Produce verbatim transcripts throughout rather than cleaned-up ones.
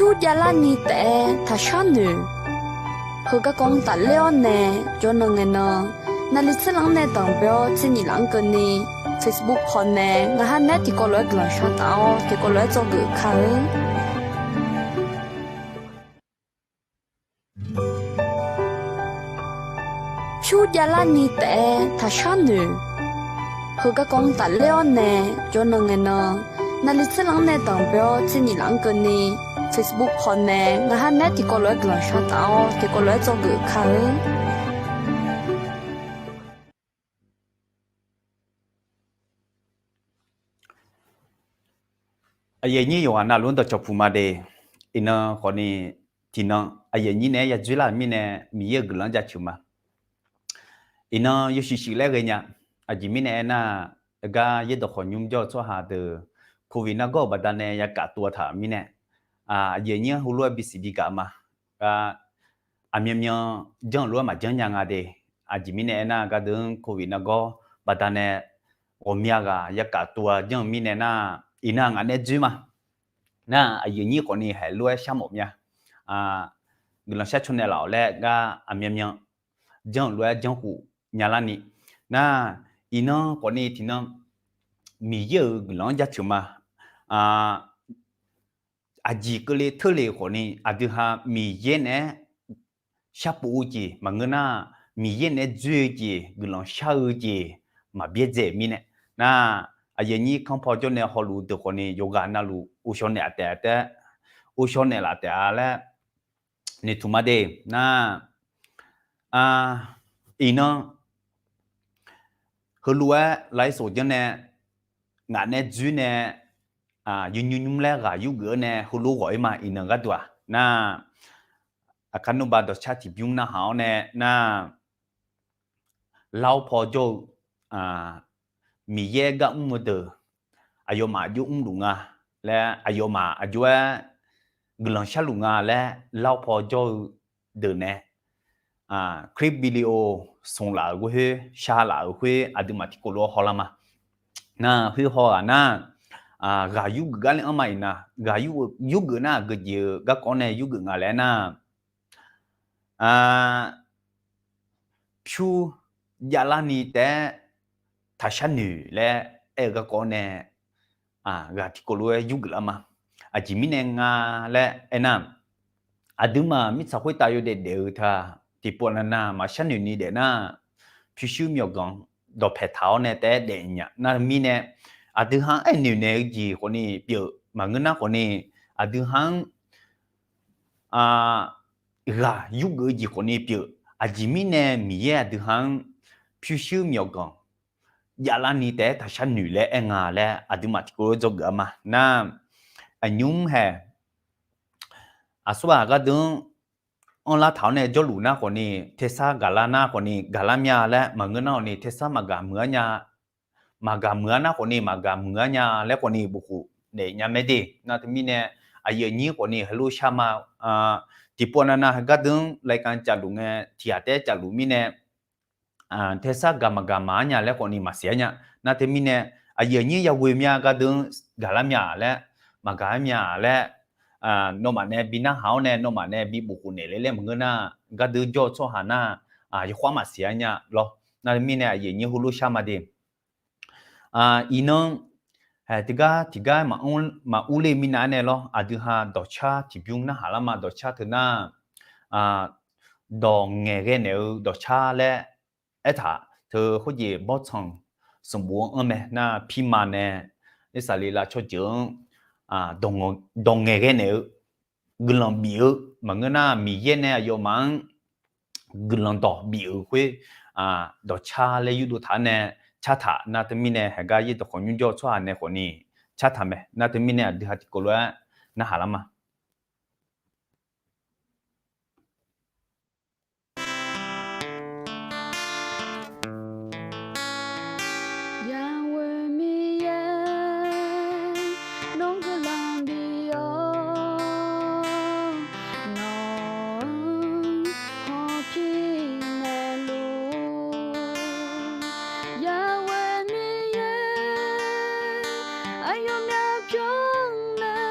Pyur javlarni taef-aer taqshar noeq. Heu garkawv-anr tafler-awr nae jawrnan ngae nan, navli tserlan-anr nae danqbae-awr tsernyif laf-anr keuvni, Facebook paw nae ngar har nae tiqkawv lof-aer guiqlanq shar taf-awr tiqkawv lof-aer dzawgeuf kar-eu. Pyur javlarni taef-aer taqshar noeq. Heu garkawv-anr tafler-awr nae jawrnan ngae nan, navli tserlan-anr nae danqbae-awr tsernyif laf-anr keuvni, Facebook paw nae ngar har nae tiqkawv lof-aer guiqlanq shar taf-awr tiqkawv lof-aer dzawgeuf kar-eu. Aqyuif aqnyir yawqghaq navluf-anr dawqcawq puq ma de. Iqnan khawfni, tiqnan aqyuif aqnyir naeq-aer yadzoer lar-euq mirnae, Miqyaer-euq guiqlanq-anr jaceuq ma. Iqnan yawshuif shuif laer ghae nya. Aqjeq mirnae aernar, gar yaerdawq khawf nymr jawr-eu tsawrhaq deuq, covid nargawr-euq baqdanae yakaf tov-a taq mirnae, aqyuif aqnyir-anr heulof-aer bisiq bigaq ma. Aqmyanmyan janr-euq lof-aer maqjanr nya nga de. Aqjeq mirnae aernar, gardeuq-anr covid nargawr baqdanae ghawqmya ghaq yakaf tov-a janr-eu mirnae nar, iqnan ngaq nae dzoer ma. Nar aqyuif aqnyir khawfni haiq lof-aer sharmawf mya. Guiqlanq shar caw naeqlaf-awq laer gar aqmyanmyan janr-euq lof-aer janrkhuf nyalarni. Nar iqnan khawfni tiqnan Miqyaer-euq guiqlanq-anr jaceuq ma. Aqjeq keuvle teurle khawfni aqdui ha Miqyaer naeq-aer sharpov-eu jeq maqngeur nar, Miqyaer naeq-aer dzoer-eu jeq, guiqlanq shar-eu jeq maqbyaerdzae mirnae. Nar aqyuif aqnyir kanr paw jawr nae hawluf deuq khawfni yawqghaq navluf ghovshaw naeqlaf taef-a taef, ghovshaw naeqlaf taef-a laer noeqtmq ma de. Nar iqnan heulof-aer lafir sof janr nae ngaq nae dzoer nae, yawnyir nymr laer ghaq yurgeuf-awr nae heulof ghawq-ir ma. Iqnan gharduq-aq nar, aqkar nmrbav dawqcar tiqbymr narhaq-awr nae nar, lar-awr paw jawr-eu Miqyaer gar mr-eu deuq aqyawfmaf aqjox mrluf nga laer, aqyawfmaf aqjox-aer guiqlanq sharluf nga laer lar-awr paw jawr-eu deuq nae clip video smq laf-euq ghoer, shar laf-euq khoer aqduimaf tiqkawv lof-aer hawlar ma. Nar khoer haw-aq nar, ghaq yurgeuf gar le-anr ma iqnan, ghaq yurgeuf nar aqgeujeq-eu garkawv-anr nae yurgeuf nga laer nar, pyur javlarni taef-aer taqshar noeq laer aer-eu garkawv-anr nae ghaq tiqkawv lof-aer yurgeuf lar ma. Aqjeq mirnae nga laer aernar, aqduimaf mirtsaq khoertav yawdaef daef-eu taq tiqpov navnav maqshar noeq ni daef nar, pyurshuir myawqganq dawqpaeq taq-awr nae taef-aer daef nya. Nar mirnae aqdui ha-anr aernaeq naeq-eu jeq khawfni pyeuf maqngeur nar khawfni, aqdui ha-anr ghaq yurgeuf-eu jeq khawfni pyeuf. Aqjeq mirnae Miqyaer aqdui ha-anr pyurshuir myawqganq javlarni taef-aer taqshar noeq laer aer nga laer aqduimaf tiqkawv lof-aer dzawgeuf-a ma. Nar aqnymr hae, aqsurghaq gardeuq-anr anrlar taq-awr nae jawrluf nar khawfni, tersar gaqlar nar khawfni gaqlar mya laer maqngeur nar khawfni, tersar maqgaq muiq-ar nya, maqgaq muiq-ar nar khawfni maqgaq muiq-ar nya laer khawfni bof khof naeq nya mae de. Nar teumirnae aqyuif aqnyir khawfni heulof shar ma. Tiqpov navnav gardeuq-anr รายการ cavluf ngae tiqghaq taef-aer cavluf mirnae, tersar gaq maqgaq maqar nya laer khawfni maqsiq-ar nya. Nar teumirnae aqyuif aqnyir yaghoe mya gardeuq-anr gaqlar mya laer, maqgaq-ar mya laer, nawmaf nae bi narhaq-awr nae nawmaf nae bi bof khof naeq le laer maqngeur nar, gardeuq jawr-eu tsawrhaq nar, yawkhav maqsiq-ar nya lawr. Nar teumirnae aqyuif aqnyir heulof shar ma de. Iqnan tiqgar tiqgar maqur ler mirnav-aer nae lawr, aqdui ha dawqcar tiqbymr narhaq lar ma. Dawqcar teu nar, dawq ngaeqghae naeq-eu dawqcar laer aertaq. Teu khoerjeq bawrtsanq sanqbof-anr anr mae. Nar pirma nae Irsaqleqlav tsawrjeuq-anr dawq ngaeqghae naeq-eu guiqlanq bif-eu maqngeur nar, Miqyaer nae aqyawfmaf-anr guiqlanq dawq bif-euq khoer, dawqcar laer yurdov taq-anr nae cartaq. Nar teumirnae haeqgar yaerdawq khawf nymr jawr-eu tsawrhaq nae khawfni cartaq mae. Nar teumirnae aqdui ha tiqkawv lof-aer narhaq lar ma. Yawghoe Miqyaer nawr guiqlanq bif-awr, nawq-anr hawpir naeqluf. Yawghoe Miqyaer aqyawfmaf pyawr nae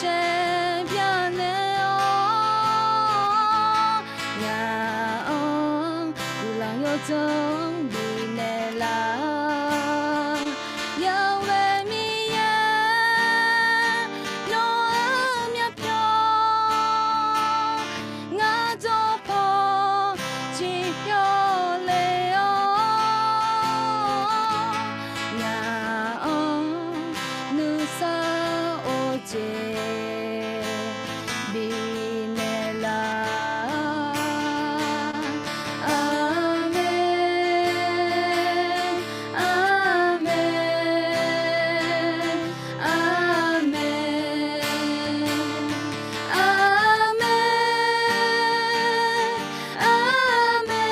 shaer byanae-awr, ngaq-anr guiqlanq yawdzanr bifnaeq laf-a. Yawqghaq Miqyaer, nawq-anr myavpyawq, ngar dawqpaw ciqpyawq le-awr, ngaq-anr nuisar-eu jeq bifnaeq laf-a. Aqmeq, aqmeq, aqmeq, aqmeq, aqmeq, aqmeq,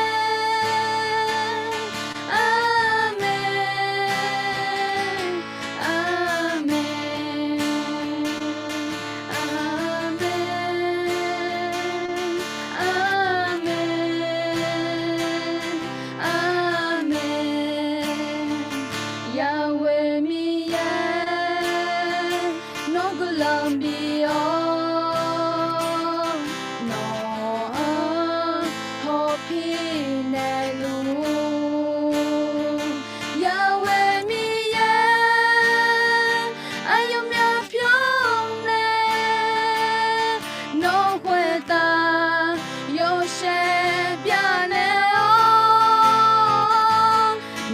aqmeq, aqmeq, aqmeq, aqmeq. Yawqghaq Miqyaer, nawr guiqlanq bif-awr, nawq-anr hawpir naeqluf. Yawqghaq Miqyaer, aqyawf myavpyawq nae nawq khoertav yawshaef byanae-awr,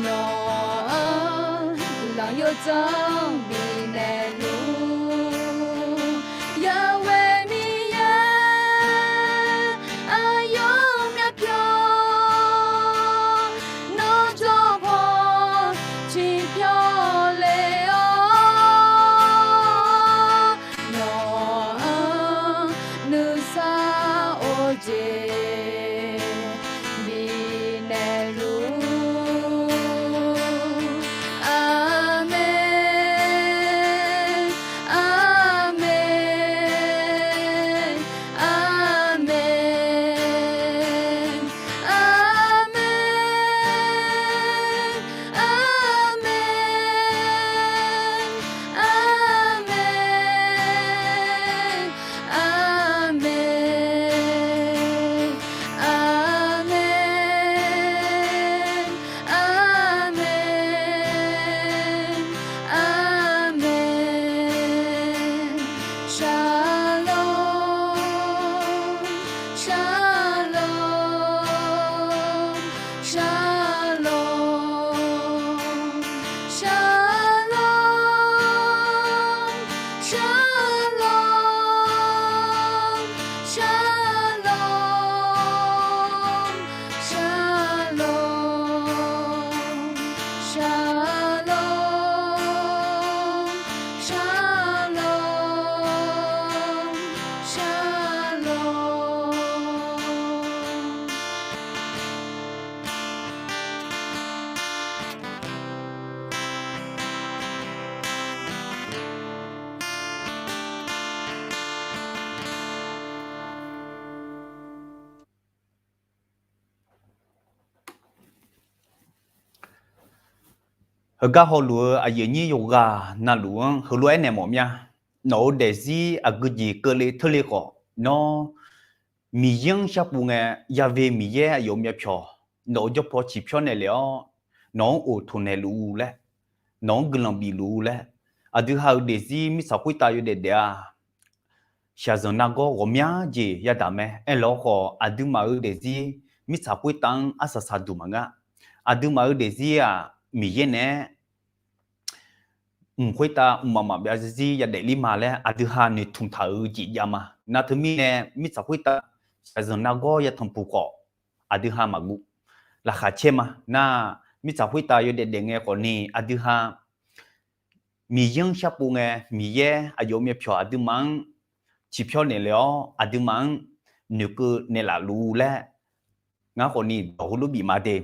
nawq-anr guiqlanq yawdzanr bifnaeq luf. Yawqghaq Miqyaer, aqyawf myavpyawq nawr dawqpaw ciqpyawq le-awr, nawq-anr nuisar-eu jeq bifnaeq luf. Aqmeq, aqmeq, aqmeq, aqmeq, aqmeq, aqmeq, aqmeq, aqmeq, aqmeq, aqmeq. Shalom, shalom, shalom, shalom, shalom, shalom, shalom, shalom, shalom, shalom. Heugar hawluf-eu aqyuif aqnyir yawqghaq navluf-anr heulof-aer naeq mawf mya. Nawq-euq daefzir aqgeu jeq keuvle teurle khawf, nawr Miqyaer-anr sharpov ngae, yave Miqyaer aqyawf myavpyawq nawq-euq jawrpaw ciqpyawr naeqlef-awr, nawq-anr oqtoq naeqluf-ur laer, nawq-anr guiqlanq bifluf-ur laer, aqdui ha-euq daefzir mirtsaq khoertav yawdaef daef-aq, shaqzanq nargawr ghawqmya jeq yadaq mae. Aerlawq khawf, aqduimaf-euq daefzir mirtsaq khoertav-anr arsaq saqduq maqngeur. Aqduimaf-euq daefzir-aq, Miqyaer naeq-aer mq khoertav mqmaq maqbyav zarzir yadaef ler ma laer aqdui ha noeqtmq taq-euq jeq jav ma. Nar teumirnae mirtsaq khoertav shaqzanq nargawr yatanq puq khawf, aqdui ha maqguv. Laqkhaq caer ma. Nar mirtsaq khoertav yawdaef daef ngae khawfni aqdui ha Miqyaer-anr sharpov ngae, Miqyaer aqyawf myavpyawq aqduimaf-anr ciqpyawr naeqlef-awr, aqduimaf-anr noeqkeuv naeqlaf luf-ur laer, ngar khawfni dawq heulof bif ma de.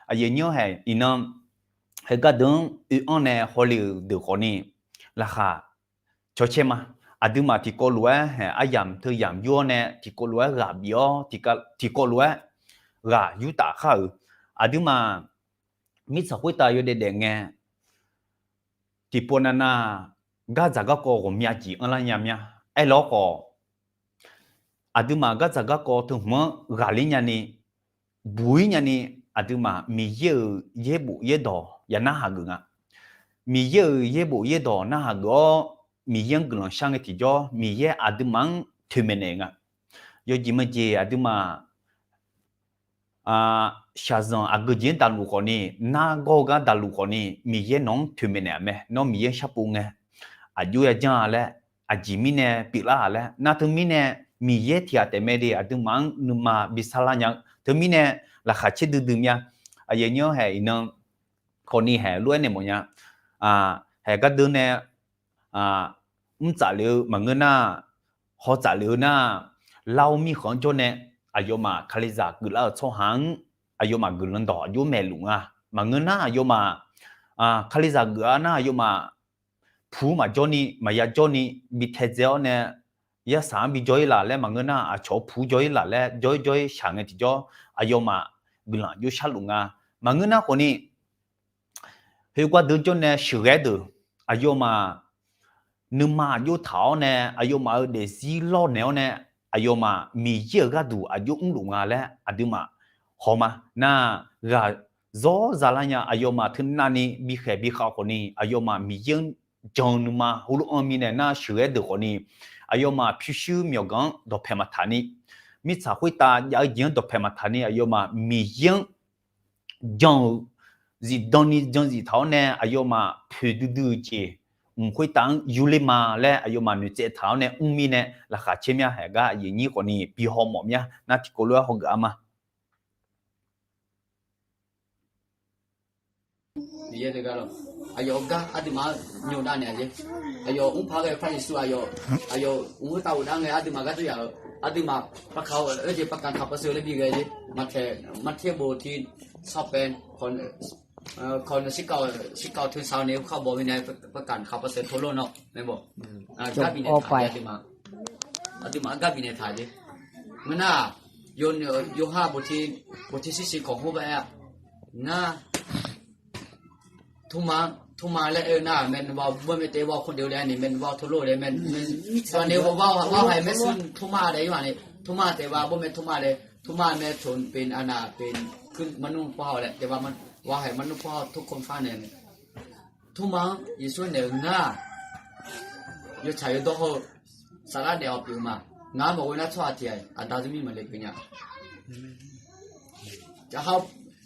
Aqyuif aqnyir-anr hae, iqnan heugar deuq-anr oe-anr nae hawle-euq deuq khawfni laqkhaq cawcaer ma. Aqduimaf tiqkawv lof-aer hae aryamq teu yamq yur-awr nae tiqkawv lof-aer ghaq bif-awr, tiqkawv lof-aer ghaq yurtaf khar-euq, aqduimaf mirtsaq khoertav yawdaef daef ngae, tiqpov navnav gardzaq garkawv ghawqmya jeq anrlar nya mya. Aerlawr khawf, aqduimaf gardzaq garkawv teu hmq-anr ghaqler nyani, buq-ir nyani, aqduimaf Miqyaer-euq yaerbof yaerdawq ya narhaq geuf nga. Miqyaer-euq yaerbof yaerdawq narhaq geuf-awr, Miqyaer-anr guiqlanq shar ngae tiqjawr, Miqyaer aqduimaf-anr toeqmaeq naeq nga. Yawjeq maqjeq aqduimaf shaqzanq aqgeu jeq-anr daqluf khawfni, nargawr-eu gar daqluf khawfni, Miqyaer nawq-anr toeqmaeq naeq-aq mae. Nawr Miqyaer-anr sharpov ngae, aqjox yajanr-a laer, aqjeq mirnae pyeuflar-aq laer, nar teumirnae Miqyaer tiqghaq taef mae de aqduimaf-anr nuima bi sarlar nya-eu. Teumirnae laqkhaq caer duidui mya. Aqyuif aqnyir-anr haeq iqnan khawfni haeq lof-aer naeq mawf nya. Haeq gardeuv nae mr tsaf lef-eu maqngeur nar, haw tsaf lef-eu nar, lar-awr mirkhanq-anr jawr nae aqyawfmaf Kalizaq geuflar-euq tsawrhaq-anr aqyawfmaf guiqlanq dawq aqjox maeqluf nga. Maqngeur nar aqyawfmaf Kalizaq geuf-a nar aqyawfmaf puq maqjawrni maqya jawrni bi taedzae-awr nae, yarsaq-anr bi jawr-ir laf laer maqngeur nar aqcawq-eu puq jawr-ir laf laer jawr-ir jawr-ir shaq ngae tiqjawr, aqyawfmaf guiqlanq aqjox sharluf nga. Maqngeur nar khawfni, heugar deuq jawr nae sheuqghae deuq, aqyawfmaf nuima aqjox taq-awr nae, aqyawfmaf-euq daefzir lawrnaeq-awr nae, aqyawfmaf Miqyaer-euq gharduq aqjox mrluf nga laer aqduimaf haw ma. Nar, ghaq zawr zalar nya aqyawfmaf teunavni bikhaeq bikhav khawfni, aqyawfmaf Miqyaer-anr jan-eu nuima heulof-anr mirnae nar sheuqghae deuq khawfni, aqyawfmaf pyurshuir myawqganq-anr dawqpae maqtaq ni, mirtsaq khoertav jav-eu jeq-anr dawqpae maqtaq ni, aqyawfmaf Miqyaer-anr jan-euq zifdan ni jan zif taq-awr nae aqyawfmaf poeq duidui-eu jeq mq khoertav-anr yurler ma laer aqyawfmaf noeqtsaev taq-awr nae mr mirnae laqkhaq caer mya. Haeq gar aqyuif aqnyir khawfni bi haw mawf mya. Nar tiqkawv lof-aer hawgeuf-a ma. Aqyawf-euq gar aqduimaf-anr nymr dav naeq-a jeq. Aqyawf mrpar ghae-eu par Yeqsur aqyawf, aqyawf mq khoertav ghofdav ngae aqduimaf gar dzeur yaf-euq aqduimaf paqkaq-eu oe jeq paqkaq kaq pawseu laer bi ghae jeq. Maqtaeq, maqtaeq bof tiq sawrpae kawq nae shirkawv teu sar nae khar baw mirnae paqkaq kaq pawseu tov lor nawr mae baw. Gar bifnaeq taq-a jeq aqduimaf. Aqduimaf-anr gar bifnaeq taq jeq. Ngeur nar-aq, yawqha bof tiq shirsiq kawq hmr bae-a. Ngar, tmrma, tmrma laer aer-eu nar-aq, maeqnabav bawr mae taef baw khawr deuq laer ni maeqnabav tov lor laer mae, ghawqnaeq ghawqbav haq maershuir tmrma daef-ir-aq ni, tmrma taef bav bawr mae tmrma laer, tmrma mae tov pyeuf-a nar pyeuf, kuir marnmr pawrhaw laer taef bav, ghaq haiq marnmr pawrhaw tor kawr far nae, tmrma-anr Yeqsur naeq-euq ngar-aq, yawtsaq yawdawr hawr-eu saflar daef-awq pyeuf ma. Ngar maqghoe nar tsawrhaq tiq ghaq aqda zmir maqle pyeuf nya.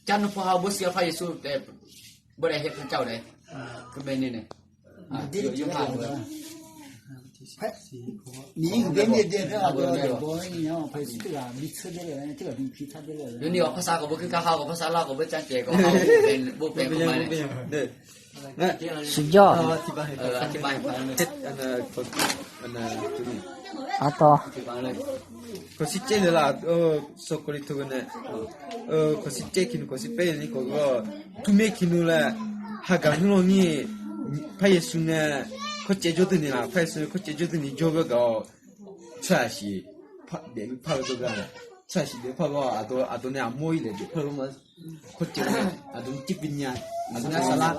Carnmr pawrhaw bawr shir-a par Yeqsur taef, bawr daef her pyeuf car-awq nae, keumae nae nae. Yawni ghawqpar sar khawf bawr kuir kar ha, ghawqpar sar lar khawf bawr cancaev khawf ha, bawr pae khawf ma nae. Siqjawr. Aqtawq. Khawf sir caev le la, Sawrkawvle teu nae, khawf sir caev kiqnmr khawf sir paer ni khawf geur-awq. Tmrmaer kiqnmr laer, hagaq nmr lanr ni, par Yeqsur nae kawrcaev jawr dui ni laq, par Yeqsur nae kawrcaev jawr dui ni jawr geur gaq-awq. Tsawrhaq siq daef par-eu dawr gar, tsawrhaq siq daef par-eu aqdawq nae aqmawr-ir laer daef par-eu ma. Kawrcaev nae aqdawq-anr cir bi nya, aqdawq nae saflar,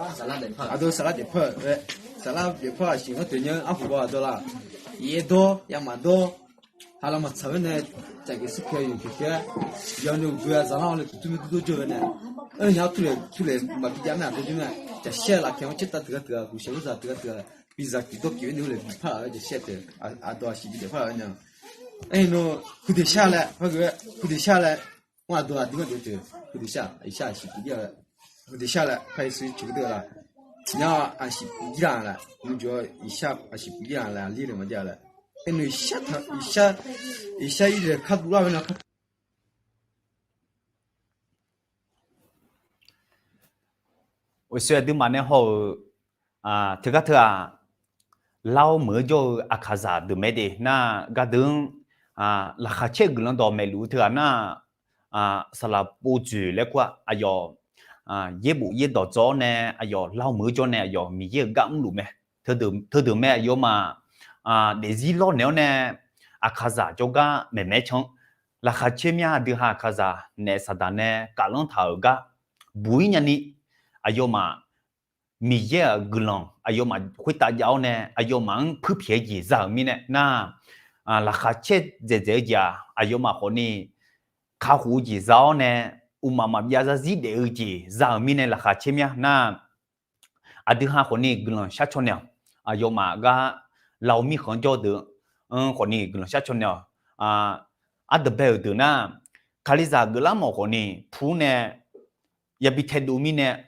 aqdawq saflar daef par-eu, saflar daef par-eu aqsiq ngar toeq nya-eu arhuq baw aqdawq laq. Yaerdawr yamaf dawr, haqlaq maqtsaq-aer nae, cafgeuf sirpyaeq-eu yawqjeq pyaer, yawni uqghoe-a zaqlanr-awr nae tuqtuq mr durdov jawr-eu nae, aernya-awr turlaeq turlaeq maqbi jav nar aqdawr jawr nar, jaqshaer lafkaeq-anr caertav tiqgar tiqgar, guqshaeq hawrza tiqgar tiqgar, biza tiqdawr pyeuf-aer nae heulof bi par laf-awr jaqshaer taef, aqdawq aqsiq bi daef par laf-awr nya. Aernar, hudeq shar laer par ghae-aer hudeq shar laer, mr aqdawq aqdui-anr deuq teu, hudeq shar, iqshar aqsiq tiqbir-a laer, hudeq shar laer par Yeqsur ciqdui la. Nar aqsiq jir-a laer, mrjawr iqshar aqsiq jir-a laer, aqli le maqjav laer. Aernar, iqshar, iqshar ir le kar duv lar-eu nar kar Oeqsoe aqduimaf nae haw-euq teugar teu-aq, lar-awr meuq-eu jawr-eu aqkaqzaq deuq mae de nar, gardeuq-anr laqkhaq caer guiqlanq dawq maeqluf-eu teughaq nar, saqlaq pov dzoeq laer kur-a, aqyawf yaerbof yaerdawq dzaw-awr nae aqyawf lar-awr meuq-eu jawr nae aqyawf Miqyaer-euq gar mrluf mae. Teudeuq mae aqyawfmaf daefzir lawrnaeq-awr nae aqkaqzaq jawrgar maeqmaeq can. Laqkhaq caer mya aqdui ha aqkaqzaq naef saqdaq nae kaflanr taq-euq gar buq-ir nyani, aqyawfmaf Miqyaer-euq guiqlanq aqyawfmaf khoertav jav-awr nae aqyawfmaf-anr puirpyaeq-eu jeq za-euq mirnae nar, laqkhaq caer dzaeqdzaeq-eu jeq-aq aqyawfmaf khawfni kakhof-eu jeq za-awr nae, uqmaf maqbyav zarzir daef-eu jeq za-euq mirnae laqkhaq caer mir-a nar, aqdui ha khawfni guiqlanq shar caw naeq-awq. Aqyawfmaf gar Lao mirkhanq-anr jawr deuq-anr khawfni guiqlanq shar caw naeq-awq. Ardanqbae-euq deuq nar, Kalizaq geuflar mawf khawfni pu nae yabi taedov mirnae,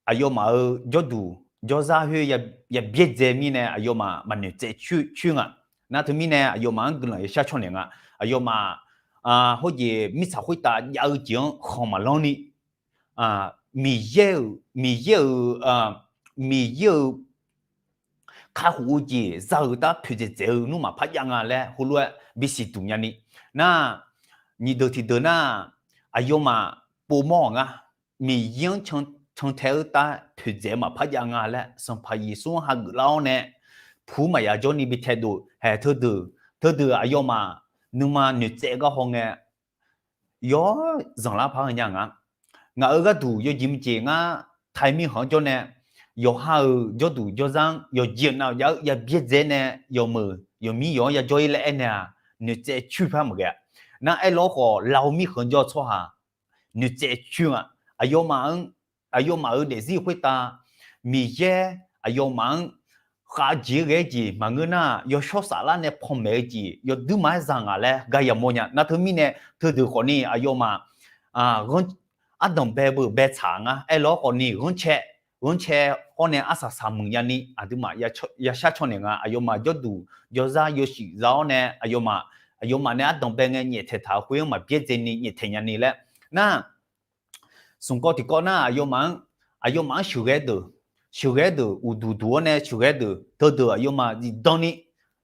aqyawfmaf-euq jawrduq jawrzar khoer yabyaerdzae mirnae aqyawfmaf maqnoeq tsaev coer nga. Nar teumirnae aqyawfmaf-anr guiqlanq yashar caw naeq nga. Aqyawfmaf hawjeq mirtsaq khoertav jav-eu jeq-anr khanq maqlanr ni, Miqyaer-euq, Miqyaer-euq, Miqyaer-euq kakhof-eu jeq za-euq tar poeqdzaeq dzaeq-eu nmr maqpar jav nga laer heulof-aer bisiq duq nyani. Nar, nyiq deuq tiqdeuq nar, aqyawfmaf povmawr-awq nga. Miqyaer-anr cantae-eu tar poeqdzaeq-eu maqpar jav nga laer Sanqpaq Yeqsur-anr hageuf lar-awr nae, pu maqya jawrni bi taedov haeq teudeuq, teudeuq aqyawfmaf nuima noeqtsaev gar haw ngae, yawr zanqlar par-eu nya nga. Ngaq-euq gharduq yawjeq mqjeq ngar taiq mirkhanq-anr jawr nae, yawqha-euq jawrduq jawrzar-anr yawqjeq nav jav-eu yabyaerdzae nae, yawqmeuq yawqmir yawq-anr yajawr-ir laer aernaeq-aq, noeqtsaev coer par maqghae-a. Nar aerlar-awr khawf, Lao mirkhanq jawr-eu tsawrhaq noeqtsaev coer nga. Aqyawfmaf-euq daefzir khoertav, Miqyaer aqyawfmaf-anr khavjeq-aer ghae-eu jeq maqngeur nar, yawshawr saflar nae panmaeq-eu jeq yawduir ma-aer za ngaq laer gar yamawr nya. Nar teumirnae teudeuq khawfni aqyawfmaf ardanqbae beu baetsaq ngar aerlar-awr khawfni ghanrcae, ghanrcae hawr nae arsaq saqmuiq nyani aqduimaf yashar caw naeq nga. Aqyawfmaf jawrduq jawrzar yawshuif za-awr nae aqyawfmaf, aqyawfmaf nae ardanqbae ngae nyaeftaeq taq-euq khoer-anr maqbyaerdzaeni nyaeftaeq nyani laer. Nar, smq kawv tiqkawv nar aqyawfmaf-anr, aqyawfmaf-anr sheuqghae deuq, sheuqghae deuq uqduq duq-awr nae sheuqghae deuq teudeuq aqyawfmaf zifdan ni,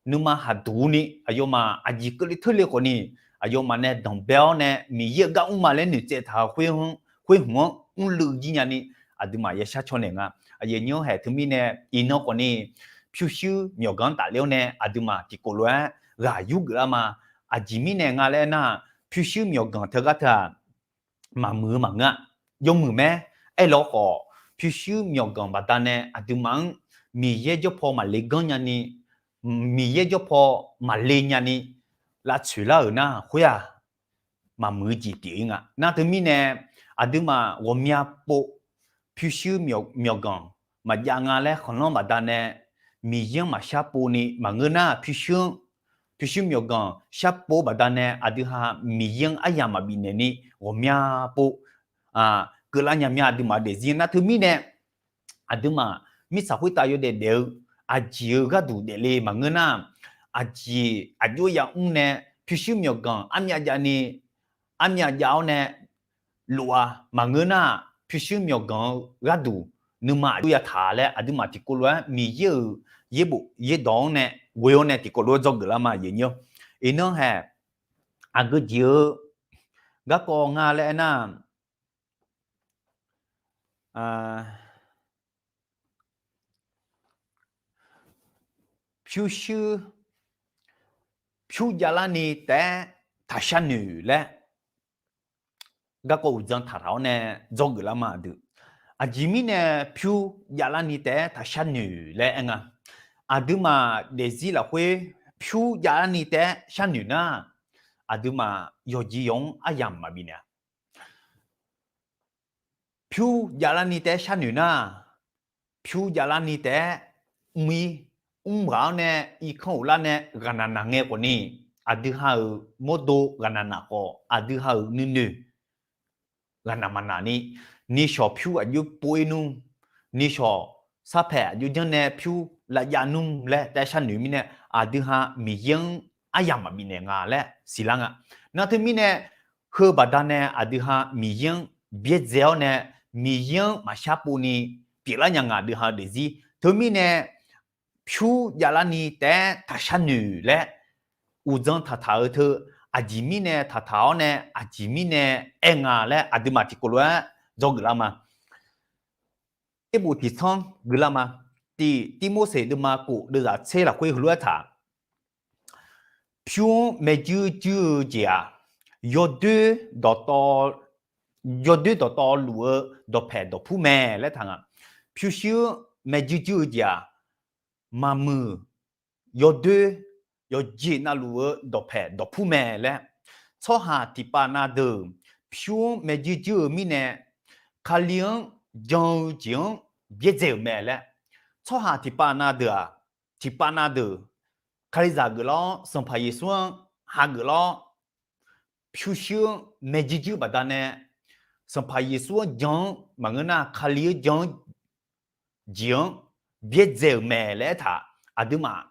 nuima haqduq ni aqyawfmaf aqjeq keuvle teurle khawfni, aqyawfmaf nae danqbae-awr nae Miqyaer-euq gar mrma laer noeqtsaev taq-euq khoer hmq-anr mrluiv jir nyani aqduimaf yashar caw naeq nga. Aqyawf nymr haeq teumirnae iqnan khawfni pyurshuir myawqganq-anr tafler-awr nae aqduimaf tiqkawv lof-aer ghaq yurgeuf lar ma. Aqjeq mirnae nga laer aernar, pyurshuir myawqganq teugar teu-aq, maqmuiq-eu maqngeur-a. Yawmuiq mae. Aerlar-awr khawf, pyurshuir myawqganq baqdanae aqduimaf-anr Miqyaer jawrpaw maqle ganr nyani, Miqyaer jawrpaw maqle nyani lavtsoeq lar-euq nar khoer-aq, maqmuiq-eu jeq pyeuf-ir nga. Nar teumirnae aqduimaf ghawqmya pov pyurshuir myawqganq maqjav nga laer khanqlanr baqdanae Miqyaer-anr maqshar pov ni maqngeur nar, pyurshuir, pyurshuir myawqganq sharpov baqdanae aqdui ha Miqyaer-anr aryamq maqbif naeq ni ghawqmya pov keuvlar nya mya. Aqduimaf daefzir nar teumirnae aqduimaf mirtsaq khoertav yawdaef daef-eu aqjeq-eu gharduq daefle maqngeur nar, aqjeq aqjox yamr nae pyurshuir myawqganq armyav jav ni, armyav jav-awr nae lof-a maqngeur nar, pyurshuir myawqganq-eu gharduq nuima aqjox yataq laer aqduimaf tiqkawv lof-aer Miqyaer-euq yaerbof yaerdawq-anr nae ghoe-awr nae tiqkawv lof-aer dzawgeuf lar ma. Iqnan haeq aqgeu jeq-eu garkawv nga laer aernar, pyurshuir, pyur javlarni taef-aer taqshar noeq laer garkawv uqdzan taqtaq-awr nae dzawgeuf lar ma aqdui. Aqjeq mirnae pyur javlarni taef-aer taqshar noeq laer aer nga. Aqduimaf daefzir lafkhoer pyur javlarni taef-aer sharnoeq nar, aqduimaf yawqjeq yawq-anr aryamq maqbif naeq-a. Pyur javlarni taef-aer sharnoeq nar, pyur javlarni taef-aer mr-ir, mr ghaq-awr nae irkanr ghoflar nae ghaqnaq naq ngae khawfni, aqdui ha-euq mawrdo ghaqnaq naq khawf, aqdui ha-euq nuinoeq ghaqnaq maqnaq ni, nishawq pyur aqjox pov-ir nmr, nishawq sarpaeq aqjox janr nae pyur lavjav nmr laer taef-aer sharnoeq mirnae, aqdui ha Miqyaer-anr aryamq maqbif naeq nga laer siqlar nga. Nar teumirnae, heu baqdanae aqdui ha Miqyaer-anr byaerdzae-awr nae, Miqyaer-anr maqshar pov ni pyeuflar nya nga aqdui ha-eu daefzir. Teumirnae, pyur javlarni taef-aer taqshar noeq laer uqdzan taqtaq-eu teu, aqjeq mirnae taqtaq-awr nae aqjeq mirnae aer nga laer aqduimaf tiqkawv lof-aer dzawgeuf lar ma. Yaerbof tiqtsanr guiqlar ma. Tiq Tirmorseq deuvma kof deuvzaq tser lafkhoer heulof-aer taq, pyur-anr maejuir juir-eu jeq-aq, yawdoer dawqtawv, yawdoer dawqtawvluf-eu dawqpaeq dawqpur mae laer taq nga. pyurshuir-anr maeqjuir juir-eu jeq-aq, maqmuiq, yawdoer, yawqjeq navluf-eu dawqpaeq dawqpur mae laer, tsawrhaq tiqpav nav deuq pyur-anr maeqjuir juir-eu mirnae, Kali-anr jan-eu jeq-anr byaerdzae-euq mae laer, tsawrhaq tiqpav nav deuq-aq, tiqpav nav deuq Kalizaq geuflar-awr, Sanqpaq Yeqsur-anr hageuf lar-awr, pyurshuir-anr maeqjuir juir baqdanae, Sanqpaq Yeqsur-anr jan-anr maqngeur nar, Kali-anr jan-anr jeq-anr byaerdzae-euq mae laer aertaq, aqduimaf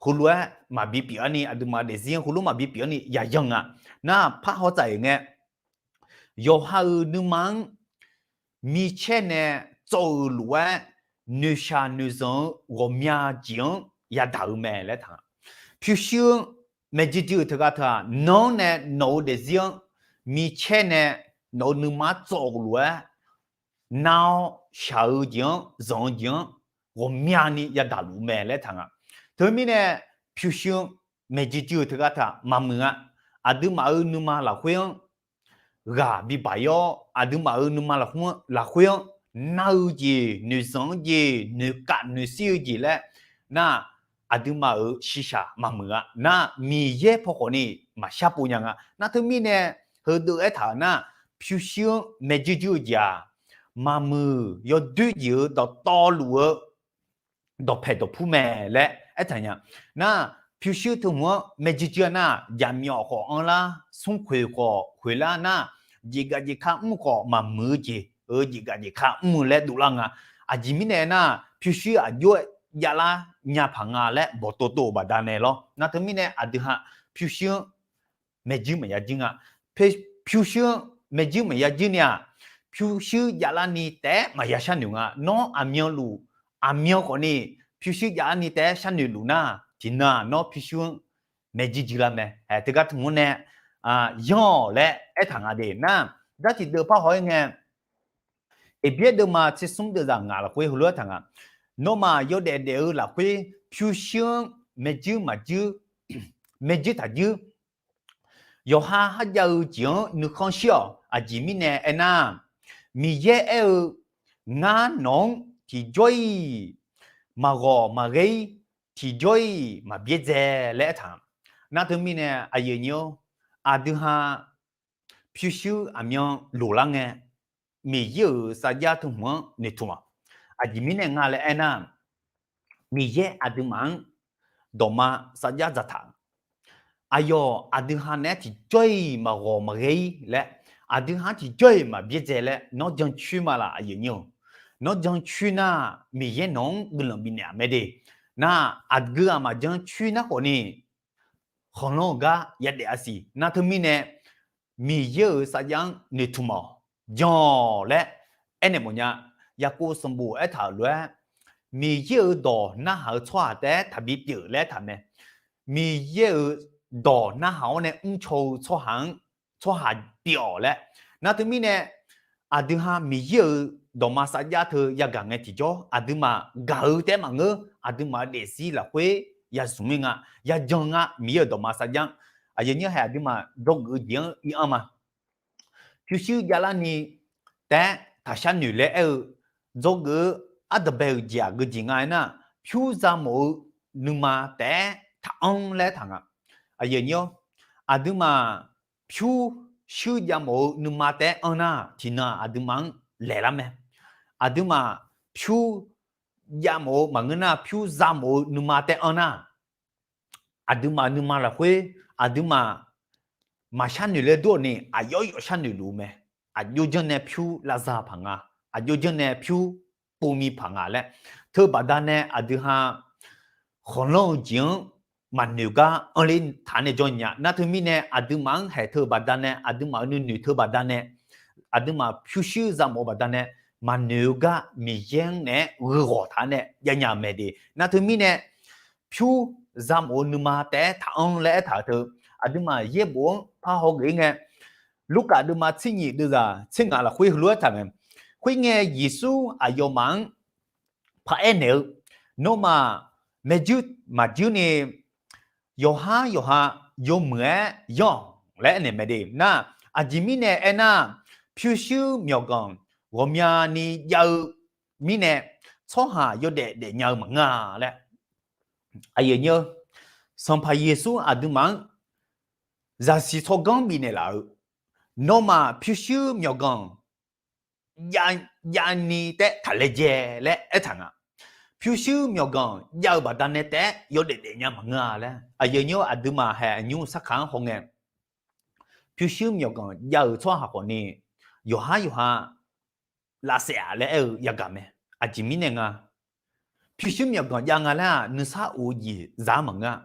heulof-aer maqbi pyeuf-awr ni, aqduimaf daefzir-anr heulof maqbi pyeuf-awr ni yayan nga. Nar, parhaw tsaf-euq ngae, yawqha-euq nuima-anr micaer nae tsawv-euq lof-aer, noeqshaq noeqzanq-eu ghawqmya jeq-anr yadaq-eu mae laer taq. Pyurshuir-anr maeqjuir juir-euq teughaq teu-aq, nan-anr nae nawq-eu daefzir-anr micaer nae nawq-eu nuima-anr tsawv-euq lof-aer, nar-awr shaq-eu jeq-anr, zanq-eu jeq-anr ghawqmyani yadaq luf mae laer taq nga. Teumirnae, pyurshuir-anr maeqjuir juir-eu teughaq teu-aq maqmuiq-a. Aqduimaf-euq nuima lafkhoer-anr ghaq bibaq-ir-awr, aqduimaf-euq nuima lafkhoer-anr, lafkhoer-anr nar-eu jeq, noeqzanq-eu jeq, noeqkav noeqsir-eu jeq laer nar, aqduimaf-euq shiqshaq maqmuiq-a. Nar, Miqyaer paw khawf ni maqshar pov nya nga. Nar, teumirnae heudeuq aertaq-euq nar, pyurshuir-anr maeqjuir juir-eu jeq-aq, maqmuiq yawdoer jeq-euq dawqtawvluf-eu dawqpaeq dawqpur mae laer aertaq nya. Nar, pyurshuir teu hmq-anr maeqjuir juir-a nar, jaqmyawf khawf anrlar, smrkhoeq khawf khoeqlar nar, jeqgaf jeqka mr khawf maqmuiq-eu jeq-euq jeqgaf jeqka mr-eu laer dovlar nga. Aqjeq mirnae nar, pyurshuir aqjox-aer javlar nya paq nga laer bawqtov tov-euq baqdanae lawr. Nar, teumirnae aqdui ha pyurshuir-anr maeqjuir maqya juir nga. Pyurshuir-anr maeqjuir maqya juir ni-aq, pyurshuir javlar ni taef-aer maqya sharnoeq nga. Nawr aqmyanluf, aqmyan khawf ni pyurshuir javlar ni taef-aer sharnoeq luf nar, tiqnan-aq nawr pyurshuir-anr maeqjuir juir lar mae. Ae, teugar tmq-anr nae yanr-awq laer aertaq nga de. Nar, jartiq deuv parhaw-aer ngae, Eqbyaer deuvma tsersmr deuvzaq ngaq lafkhoer heulof-aer taq nga. Nawmaf yawdaef daef-eu lafkhoer pyurshuir-anr maeqjuir maqjuir, maeqjuir taqjuir. Yawqha kharjav-eu jeq-anr nuikhanr shir-awq. Aqjeq mirnae aernar, Miqyaer aer-eu, Ngar nawq-anr tiqjawr-iq maqghawq maqghae-ir, tiqjawr-iq maqbyaerdzae laer aertaq. Nar, teumirnae aqyuif aqnyir-or, aqdui ha pyurshuir aqmyan loqlar ngae, Miqyaer-euq sarjax teu hmq-anr noeqtmq-awq. Aqjeq mirnae nga laer aernar, Miqyaer aqduimaf-anr dawqma sarjax dzaqtaq. Aqyawf aqdui ha naeq-aer tiqjawr-iq maqghawq maqghae-ir laer, aqdui ha-anr tiqjawr-iq maqbyaerdzae laer nawr jancoer ma laf, aqyuif aqnyir-or? Nawr jancoer nar, Miqyaer nawq-anr guiqlanq bifnaeq-aq mae de. Nar, aqgeu aqmaf jancoer nar khawf ni, khanqlanr-eu gar yadaef-a siq. Nar, teumirnae Miqyaer-euq sarjax-anr noeqtmq-awq, jan-awq laer aernaeq mawfnya. Yaqkov sanqbof aertaq-euq lof-aer, Miqyaer-euq dawq narhaq-eu tsawrhaq taef-aer taqbi pyeuf laer aertaq mae. Miqyaer-euq dawq narhaq-awr nae mrcaw-eu tsawrhaq-anr, tsawrhaq pyeuf-awq laer. Nar, teumirnae aqdui ha Miqyaer-euq dawqma sarjax teu yagaq ngae tiqjawr, aqduimaf gaq-eu taef-aer maqngeur, aqduimaf-euq daefzir lafkhoer yazmq-ir nga, yajan nga. Miqyaer-euq dawqma sarjax-anr aqyuif aqnyir hae aqduimaf dzawgeuf-eu jeq-anr ir-anr ma. Pyurshuir javlar ni taef-aer taqshar noeq laer aer-eu, dzawgeuf-eu ardanqbae-euq jeq aqgeu jeq nga aernar, pyur za mawf-eu nuima taef-aer taqanr laer aertaq nga. Aqyuif aqnyir-or, aqduimaf pyurshuir jav mawf-eu nuima taef-aer anr nar, tiqnan aqduimaf-anr laeqlar mae. Aqduimaf pyur jav mawf-eu maqngeur nar, pyur za mawf-eu nuima taef-aer anr nar, aqduimaf nuima lafkhoer aqduimaf maqshar noeq laer dur-awq ni, aqyawf yawf sharnoeq luf-eu mae. Aqjox janr nae pyur lavza paq nga, aqjox janr nae pyur povmi paq nga laer. Teu baqdanae aqdui ha khanqlanr-eu jeq-anr maqnoeq gar anr ler taq nae jawr nya. Nar, teumirnae aqduimaf-anr haeq teu baqdanae, aqduimaf-euq nuinoeq teu baqdanae, aqduimaf pyurshuir za mawf-eu baqdanae, maqnoeq-eu gar Miqyaer-anr naeq-aer gheughawq taq nae javnya-eu mae de. Nar, teumirnae pyur za mawf-eu nuima taef-aer taqanr laer aertaq-eu teu, aqduimaf yaerbof-anr parhaw geuf-ir ngae, Lurkaf deuvma tser nyiq deuvzaq tser ngaq lafkhoer heulof-aer taq mae. Khoerngae, Yeqsur aqyawfmaf-anr paraer naeq-eu, Nawmaf maeqjuir maqjuir ni yawqhar yawqha yawmuiq-aer yanr-awq laer aernaeq mae de. Nar, aqjeq mirnae aernar, pyurshuir myawqganq ghawqmyani jav-eu mirnae, tsawrhaq yawdaef daefnya-eu maqngeur-a laer. Aqyuif aqnyir-eu, Sanqpaq Yeqsur aqduimaf-anr zaqsiq tsawrganr bifnaeq laf-eu, nawmaf pyurshuir myawqganq jav, javni taef-aer taqlaejae laer aertaq nga. Pyurshuir myawqganq jav-eu baqdanae taef-aer yawdaef daefnya maqngeur-a laer. Aqyuif aqnyir-eu, aqduimaf haeq aqnymr sarkaq-anr hawngae, pyurshuir myawqganq jav-euq tsawrhaq khawfni yawqhar yawqha lavsaef-a laer aer-eu yagaq mae. Aqjeq mirnae nga, pyurshuir myawqganq jav nga laer-aq nuisar of-eu jeq za-ar maqngeur-a.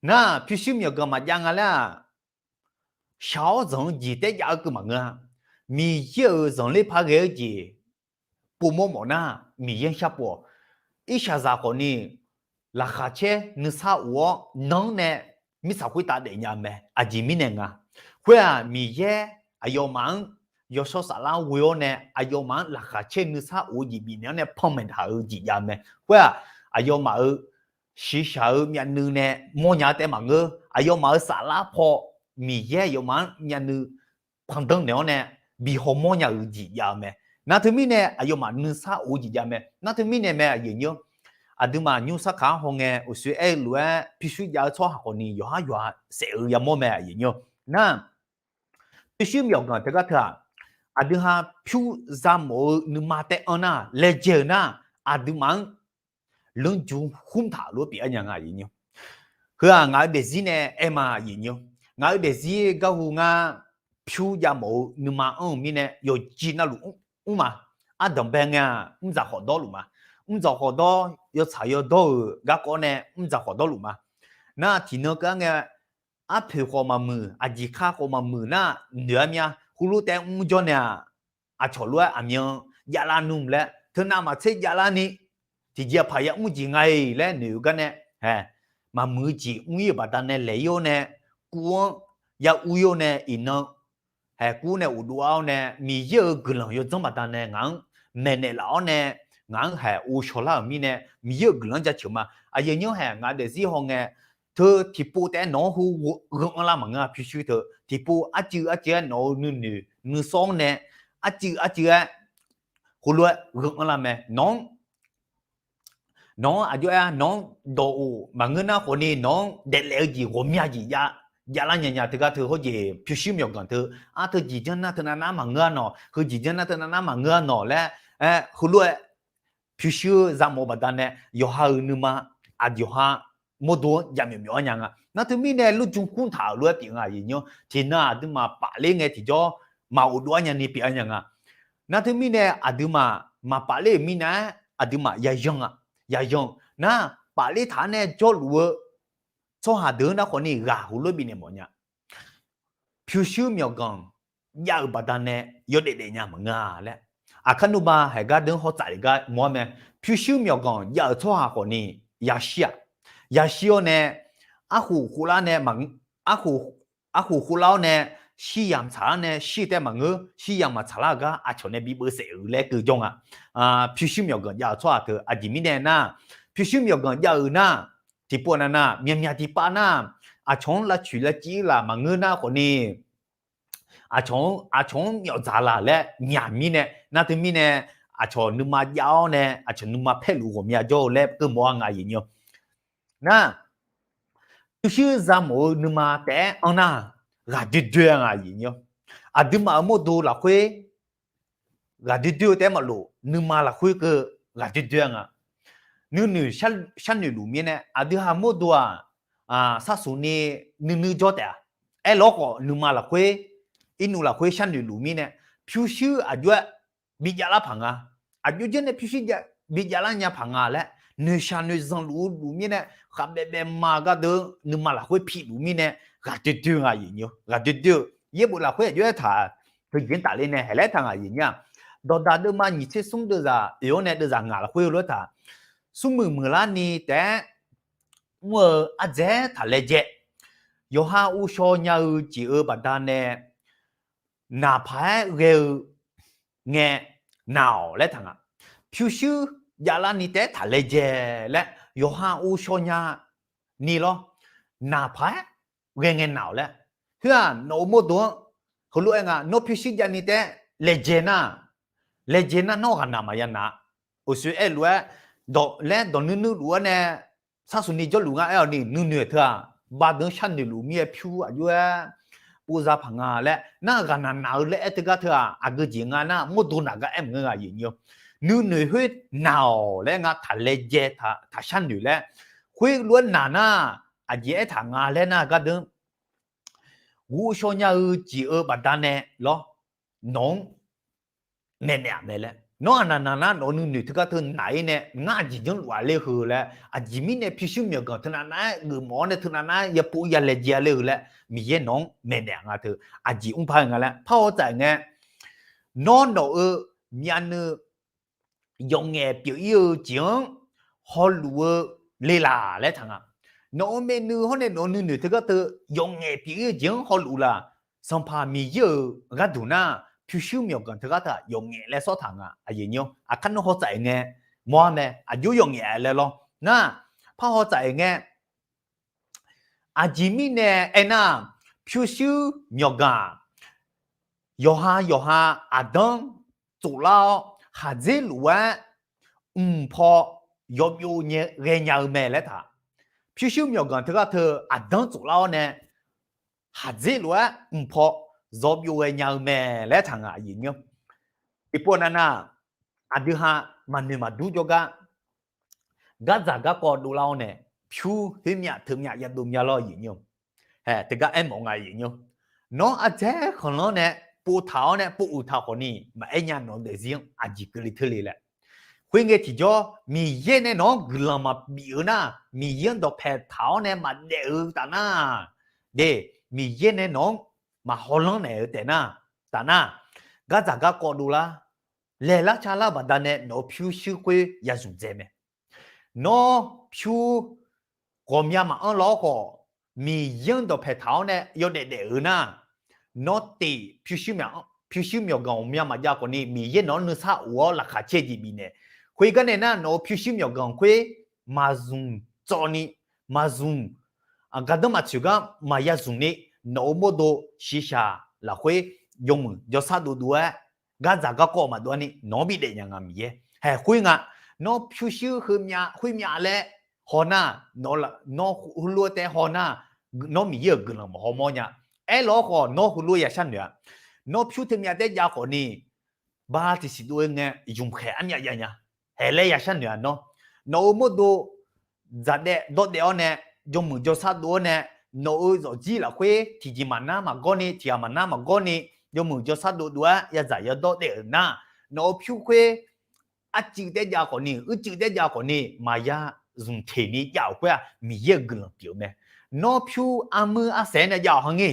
Nar-aq pyurshuir myawqganq maqjav nga laer-aq, shaq-awr zanq-eu jeq taef-aer jav-eu keuv maqngeur-a. Miqyaer-euq zanqler par ghae-eu jeq povmawr mawf nar, Miqyaer-anr sharpov-awq. Irshaqzaq khawfni laqkhaq caer nuisar of-awr nan-anr nae mirtsaq khoertav daefnya mae. Aqjeq mirnae nga, khoer-aq Miqyaer aqyawfmaf-anr yawshawr saflar ghoe-awr nae aqyawfmaf-anr laqkhaq caer nuisar of-eu jeq bifnaeq-awr nae panmaeq taq-euq jeq jav mae. Khoer-aq aqyawfmaf-euq shiqshaq-eu myavnuiv nae mawrnya-eu taef-aer maqngeur. Aqyawfmaf-euq saflar paw Miqyaer aqyawfmaf-anr myavnuiv pandanr naeq-awr nae bi hawmawr nya-euq jeq jav-eu mae. Nar teumirnae aqyawfmaf nuisar of-eu jeq jav mae. Nar teumirnae mae, aqyuif aqnyir-eu, aqduimaf nymr sarkaq-anr hawngae uqshoe aer-eu lof-aer pyurshuir jav-eu tsawrhaq khawfni yawqhar yawqha saef-eu yamawr mae, aqyuif aqnyir-eu. Nar pyurshuir myawqganq teugar teu-aq, aqdui ha pyur za mawf-eu nuima taef-aer anr nar, laejae-euq nar, aqduimaf-anr lanrju khmr taq lof-aer pyeuf-aer nya nga, aqyuif aqnyir-eu. Heu-aq ngaq-euq daefzir nae aer ma, aqyuif aqnyir-eu. Ngaq-euq daefzir garhu ngar pyur jav mawf-eu nuima anr-eu mirnae yawqjeq navluf mr ma. Ardanq bae ngae-aq mrdzaq khawf dawrluf ma. Mrdzaq khawf dawr, yawtsaq yawdawr-euq garkawv nae mrdzaq khawf dawrluf ma. Nar tiqnan keuv-anr ngae, arpoeq khawf maqmuiq, aqjeq ka khawf maqmuiq nar noeq-ar mir-a. Heulof taef-aer mr jawr nae-aq, aqcawq lof-aer aqmyan javlar nmr laer, teunav maqtser javlar ni, tiqjeq paq ya mr jeq nga-iq laer noeq-eu gar nae, maqmuiq-eu jeq mr-ir-euq baqdanae laeq-ir-awr nae, kuv-anr ya ur-ir-awr nae iqnan, haeq kuv nae uqdov-awr nae Miqyaer-euq guiqlanq yawdzanr baqdanae ngaq-anr maeqnaeq laf-awr nae, ngaq-anr haeq ghovshaw lar-euq mirnae Miqyaer-euq guiqlanq-anr jaceuq ma. Aqyuif aqnyir-eu, haeq ngaq-euq daefzir hawngae, teu tiqpov taef-aer nawq-anr heu ghanq anrlar maqngeur-a. Pyurshuir teu tiqpov arcuiv arcuiv-aer nawq-euq nuinoeq nuisawr-anr nae, arcuiv arcuiv-aer heulof-aer ghanq anrlar mae. Nawq-anr, nawq-anr aqjox-aer nawq-anr dawq of maqngeur nar khawfni nawq-anr daeflaef-eu jeq ghawqmya jeq javlar nya nya. Teugar teu hawjeq pyurshuir myawqganq teu, ar teu jeq janr nar teunav nar maqngeur-a nawq, heu jeq janr nar teunav nar maqngeur-a nawq laer, aer heulof-aer pyurshuir za mawf-eu baqdanae yawqha-euq nuima, aqyawf ha mawrdo-anr jaqmyawf myawf-aer nya nga. Nar teumirnae lurjm kur taq-euq lof-aer pyeuf nga, aqyuif aqnyir-eu. Tiqnan aqduimaf pafler ngae tiqjawr maq ghovdov-ar nyani pyeuf-aer nya nga. Nar teumirnae aqduimaf maqpafler-euq mirnae-aer aqduimaf yayan-a, yayan nar pafler taq-anr nae jawrluf-eu tsawrhaq deuq-anr nar khawfni ghaq heulof-aer bifnaeq mawf nya. Pyurshuir myawqganq jav-euq baqdanae yawdaef daefnya maqngeur-a laer, aqkar nuima haeq gar deuq-anr hawtsaf le gar mawr-ar mae. Pyurshuir myawqganq jav-euq tsawrhaq khawfni yashir-aq, yashir-awr nae arkhof khoflar nae, arkhof khoflar-awr nae shir yamq tsaqlar nae shir taef maqngeur. Shir yamq maqtsaqlar-eu gar aqcawq nae bibeuv saef-euq laer keuv jawr nga. Pyurshuir myawqganq jav-euq tsawrhaq teu aqjeq mirnae nar, pyurshuir myawqganq jav-euq nar, tiqpov nav nar, myaqmyaq tiqpav nar, aqcawq-anr lavcoeq lavciv laf maqngeur nar khawfni, aqcawq-anr, aqcawq-anr myawfdzaq laf laer myaq mirnae, nar teumirnae aqcawq nuima jav-awr nae aqcawq nuima paerluf ghawqmya jawr-eu laer keuv mawf-ar nga, aqyuif aqnyir-eu. Nar, pyurshuir za mawf-eu nuima taef-aer anr nar, ghaqdoer doer-a nga, aqyuif aqnyir-eu. Aqduimaf-euq mawrdo lafkhoer ghaqdoer doer-eu taef-aer maqlof, nuima lafkhoer keuv ghaqdoer doer-a nga. Nuinoeq sharnoeq luf mirnae aqdui ha mawrdo-aq, sarsuq ni nuinui jawr taef-a. Aerlawr khawf nuima lafkhoer, irnuv lafkhoer sharnoeq luf mirnae, pyurshuir aqjox-aer bijavlar paq nga. Aqjox janr nae pyurshuir bijavlar nya paq nga laer noeqshaq noeqzanq luf-eu luf mirnae, khaqbaev baev ma gardeuv nuima lafkhoer piluf mirnae, ghaqdoer doer nga, aqyuif aqnyir-eu. Ghaqdoer doer-eu yaerbof lafkhoer aqjox-aer taq, teujeq-anr tafler nae haeq laer taq nga, aqyuif aqnyir-a. Dawqdaq deuvma nyiq tser smr deuvzaq oeq-awr nae deuvzaq ngaq lafkhoer heulof-aer taq, smrmuiq muiqlar ni taef-aer mr-eu ardzaeq-aer taq laejae. Yawqha ghovshaw nya-eu jeq-euq baqdanae naq paq-aer ghae-eu ngae naq-awq laer taq nga. Pyurshuir javlar ni taef-aer taq laejae laer yawqha ghovshaw nya ni lawr, naq paq-aer ghae ngae naq-awq laer. Khoer-aq nawq-euq mawrdo-anr heulof-aer nga, nawr pyurshuir jav ni taef-aer laejae nar, laejae nar nawr ghaqnaq maqya naq-a. Uqshoe aerluf-aer, dawq laer dawq nuir nuirluf-aer nae, sarsuq ni jawrluf ngar aer-awq ni nuinoeq teu-aq, baqdeuq sharnoeq luf mir-aer pyur aqjox-aer povza paq nga laer nar, ghaqnaq naq-eu laer aer teugar teu-aq, aqgeu jeq nga nar mawrdo naq gar aer maqngeur-a, aqyuif nyi-awr. Nuinoeq khoer naq-awq laer ngar taq laejae taq sharnoeq laer, khoerlof-aer naq nar, aqjeq aertaq nga laer nar gardeuq, ghovshaw nya-eu jeq-eu baqdanae lawr, nawq-anr maeqnaeq-aq mae laer. Nawr aqnaq naq nar nawq-eu nuinoeq teugar teu naq-ir nae ngar aqjeq janrluf-a ler heu laer, aqjeq mirnae pyurshuir myawqganq teunav nav-aer geufmawf-awr nae teunav nav-aer yapof yalaejae ler heu laer, Miqyaer nawq-anr maeqnaeq-aq nga teu, aqjeq mrpar-eu nga laer parhaw tsaf-euq ngae, nawr nawq-eu myavnuiv yawqngaef pyeuf-ir-eu jeq-anr hawluf-eu le laq laer taq nga. Nawq-eu myavnuiv hawr nae nawq-eu nuinoeq teugar teu yawqngaef pyeuf-ir-eu jeq-anr hawluf laq, Sanqpaq Miqyaer-euq gharduq nar, pyurshuir myawqganq teugar teu-aq yawqngaef laer sawr taq nga, aqyuif nyi-awr. Aqkar nawr haw tsaf-euq ngae mawr-ar mae, aqjox yawqngaef laer lawr nar, parhaw tsaf-euq ngae, aqjeq mirnae aernar, pyurshuir myawqganq-aq, yawqha yawqha aqdanr tsoflar-awr khaqdzer lof-aer mq paw yawbyov ghaenya-eu mae laer taq. Pyurshuir myawqganq teugar teu aqdanr tsoflar-awr nae khaqdzer lof-aer mq paw yawbyov ghaenya-eu mae laer taq nga, aqyuif nyi-awr. Tiqpov nav nar, aqdui ha maqnoeq maqdur jawrgar, gardzaq garkawv dovlar-awr nae pyur khoermyav teumyav yadov myav lawr, aqyuif nyi-awr. Hae, teugar aermawf nga, aqyuif nyi-awr. Nawr ardzaer khanqlanr nae pov taq-awr nae pov uiq taq khawfni maqaer nya, nawq-eu daefzir-anr aqjeq keuvle teurle laer. Khoerngae tiqjawr Miqyaer nae nawq-anr guiqlanq maqbif-eu nar, Miqyaer-anr dawqpae taq-awr nae maqdaef-eu taf nar, de, Miqyaer nae nawq-anr maqhawlanr naeq-eu taef nar, taf nar, gardzaq garkawv dovlar, laeqlar calar baqdanae nawq-eu pyurshuir khoer yazmq dzae mae. Nawr pyur ghawqmya maqanr lawr khawf, Miqyaer-anr dawqpae taq-awr nae yawdaef daef-eu nar, nawr tiq pyurshuir myawqganq ghawqmya maqjav khawfni Miqyaer nawq-anr nuisar of-awr laqkhaq caer jeq bifnaeq. Khoergar nae nar nawq-eu pyurshuir myawqganq khoer maqzmq tsawvni, maqzmq gardanr maqtsoeq gar maqya zmq ni, nawq-eu mawrdo shiqshaq lafkhoer yawmuiq jawrsar dovdov-aer, gardzaq garkawv maqdov-aer ni nawq-anr bidaef nya nga Miqyaer. Hae, khoer nga, nawr pyurshuir heumyav khoermyav laer haw nar, nawr heulof-aer taef haw nar, nawr Miqyaer-euq guiqlanq maqhaw mawr nya. Aerlawr khawf nawr heulof-aer ya sharnoeq-a. Nawr pyur teumyav taef jav khawfni, ba tiqsiq dov-aer ngae zmqkhaeq armyav jav nya. Hae laer ya sharnoeq-a nawr. Nawq-eu mawrdo dzaqdaev dawrdaev-awr nae, yawmuiq jawrsar dov-awr nae, nawq-eu zawqjir lafkhoer tiqjeq maqnar maqgawr ni, tiqghaq maqnar maqgawr ni, yawmuiq jawrsar dovdov-aer yadzaq yadawr daef-euq nar, nawq-eu pyur khoer arcuiv taef jav khawfni, uicuiv taef jav khawfni, maqya zmq teq ni jav-euq khoer-aq, Miqyaer-euq guiqlanq pyeuf-eu mae. Nawr pyur armuir arsaeq-aer nae jav-awq hange.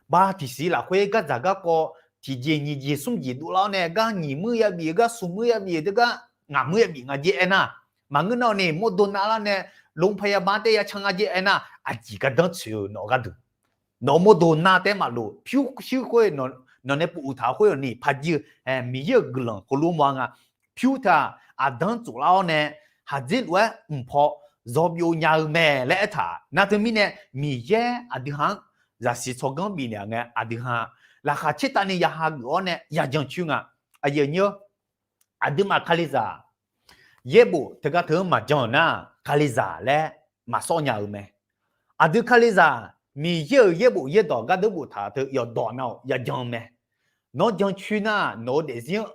Ba tiqsiq lafkhoer gardzaq garkawv tiqjeq nyiq jeq smr jeq dovlar-awr nae, gar nyiq muir yabif, gar smq muir yabif, teugar ngaq muir yabif nga jer aernar, maqngeur nar-awq ni mawrdo navlar nae, longpaya bar taef ya can nga jer aernar, aqjeq gardanr tsoeq-eu nawq-eu gharduq. Nawq-eu mawrdo nar taef maqlof, pyurshuir khoer nawq nae pov uiq taq-eu khoer-awq ni paq jir-eu, Miqyaer-euq guiqlanq heulof mawr-a nga. Pyur teu-aq, aqdanr tsoflar-awr nae, haqdzer lof-aer mq paw zawbyov nya-eu mae laer aertaq. Nar teumirnae, Miqyaer aqdui ha-anr zaqsiq tsawrganr bifnaeq-a ngae, aqdui ha laqkhaq caertavni ya hageuf-awr nae ya jancoer nga. Aqyuif aqnyir-awr, aqduimaf Kalizaq yaerbof teugar teu-anr maqjan-euq nar, Kalizaq laer maqsawr nya-eu mae. Aqdui Kalizaq Miqyaer-euq yaerbof yaerdawq gardeur boftaq teu yawqdawq nav-awq ya jan-eu mae. Nawr jancoer nar, nawq-eu daefzir-anr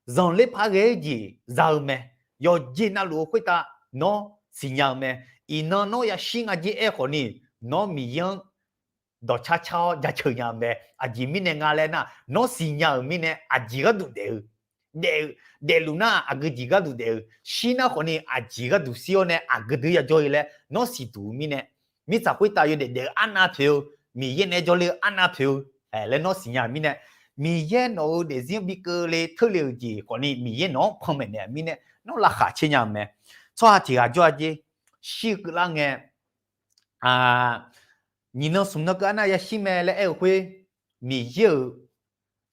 zanqler par ghae-eu jeq za-eu mae. Yawqjeq navluf-eu khoertav nawr siqnya-eu mae. Iqnan nawr yashir nga jer aer khawfni, nawr Miqyaer-anr dawqcar car-awr jaceuq nya-eu mae. Aqjeq mirnae nga laer nar, nawr siqnya-euq mirnae aqjeq gharduq daef-eu, daef-eu, daefluf nar aqgeu jeq gharduq daef-eu, shir nar khawfni aqjeq gharduq shir-awr nae aqgeu deuq yajawr-ir laer nawr siqduq-eu mirnae, mirtsaq khoertav yawdaef daef-eu arnav poeq-eu, Miqyaer naeq-aer jawrler-eu arnav poeq-eu laer nawr siqnya-euq mirnae, Miqyaer nawq-eu daefzir-anr bi keuvle teurle-euq jeq khawfni Miqyaer nawq-anr panmaeq naeq-eu mirnae, nawr laqkhaq caer nya-eu mae. Tsawrhaq tiq ghaq jawr-a jer, shir-eu keuvlar ngae, nyiq nan smq nan keuv arnav yashir mae laer aer-eu khoer, Miqyaer-euq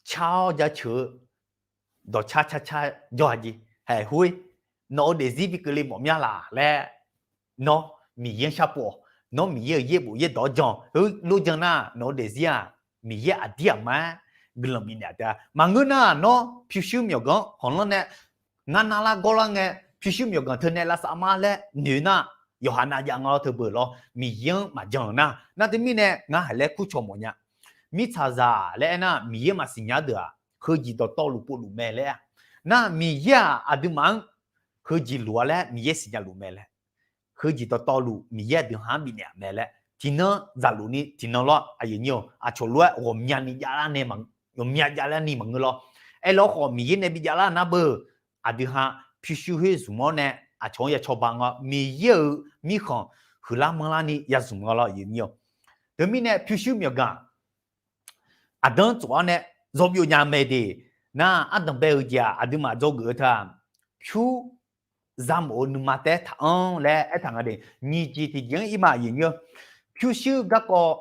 car-awr jaceuq-eu dawqcar car car jawr-a jer. Haeq khoer, nawq-eu daefzir bi keuvle mawf mya laq laer nawr Miqyaer-anr sharpov-awq. Nawr Miqyaer-euq yaerbof yaerdawq-anr jan-awq. Heu lof jan nar, nawq-eu daefzir-aq, Miqyaer aqdir aqma-aer guiqlanq bifnaeq taef-a. Maqngeur nar, nawr pyurshuir myawqganq-anr khanqlanr nae ngar navlar gawrlar ngae, pyurshuir myawqganq teu nae lavsav mar laer noeq nar, yawqha navjav nga lawr teu beu lawr, Miqyaer-anr maqjan-euq nar. Nar teumirnae ngar haiq laer kurcawq mawf nya. Mirtsaqzaq laer aernar, Miqyaer maqsiq nya deuq-aq, heujeq dawqtawvluf povluf mae laer-a. Nar Miqyaer-aq aqduimaf-anr heujeq luf-a laer Miqyaer siqnya luf mae laer. Heujeq dawqtawvluf Miqyaer aqdui ha-anr bifnaeq-aq mae laer tiqnan zaqluf ni tiqnan lawr, aqyuif nyir-awq, aqcawq lof-aer ghawqmyani javlar nae, ghawqmya javlar ni maqngeur lawr. Aerlawkhawf Miqyaer nae bi javlar nar beu, aqdui ha pyurshuir khoer zmq-awr nae aqcawq-anr ya cawba nga, Miqyaer-euq mirkhanq huiqlar manrlar ni ya zmq nga lawr, aqyuif nyir-awq. Teumirnae pyurshuir myawqganq aqdanr tsof-awr nae zawbyov nya mae de. Nar ardanq bae-eu jeq-aq, aqduimaf dzawgeuf-eu teu-aq, pyur zamq-euq nuima taef-aer taq-anr laer aertaq nga de. Nyiq jeq tiqjeq-anr ir ma, aqyuif nyir-awq. Pyurshuir garkawv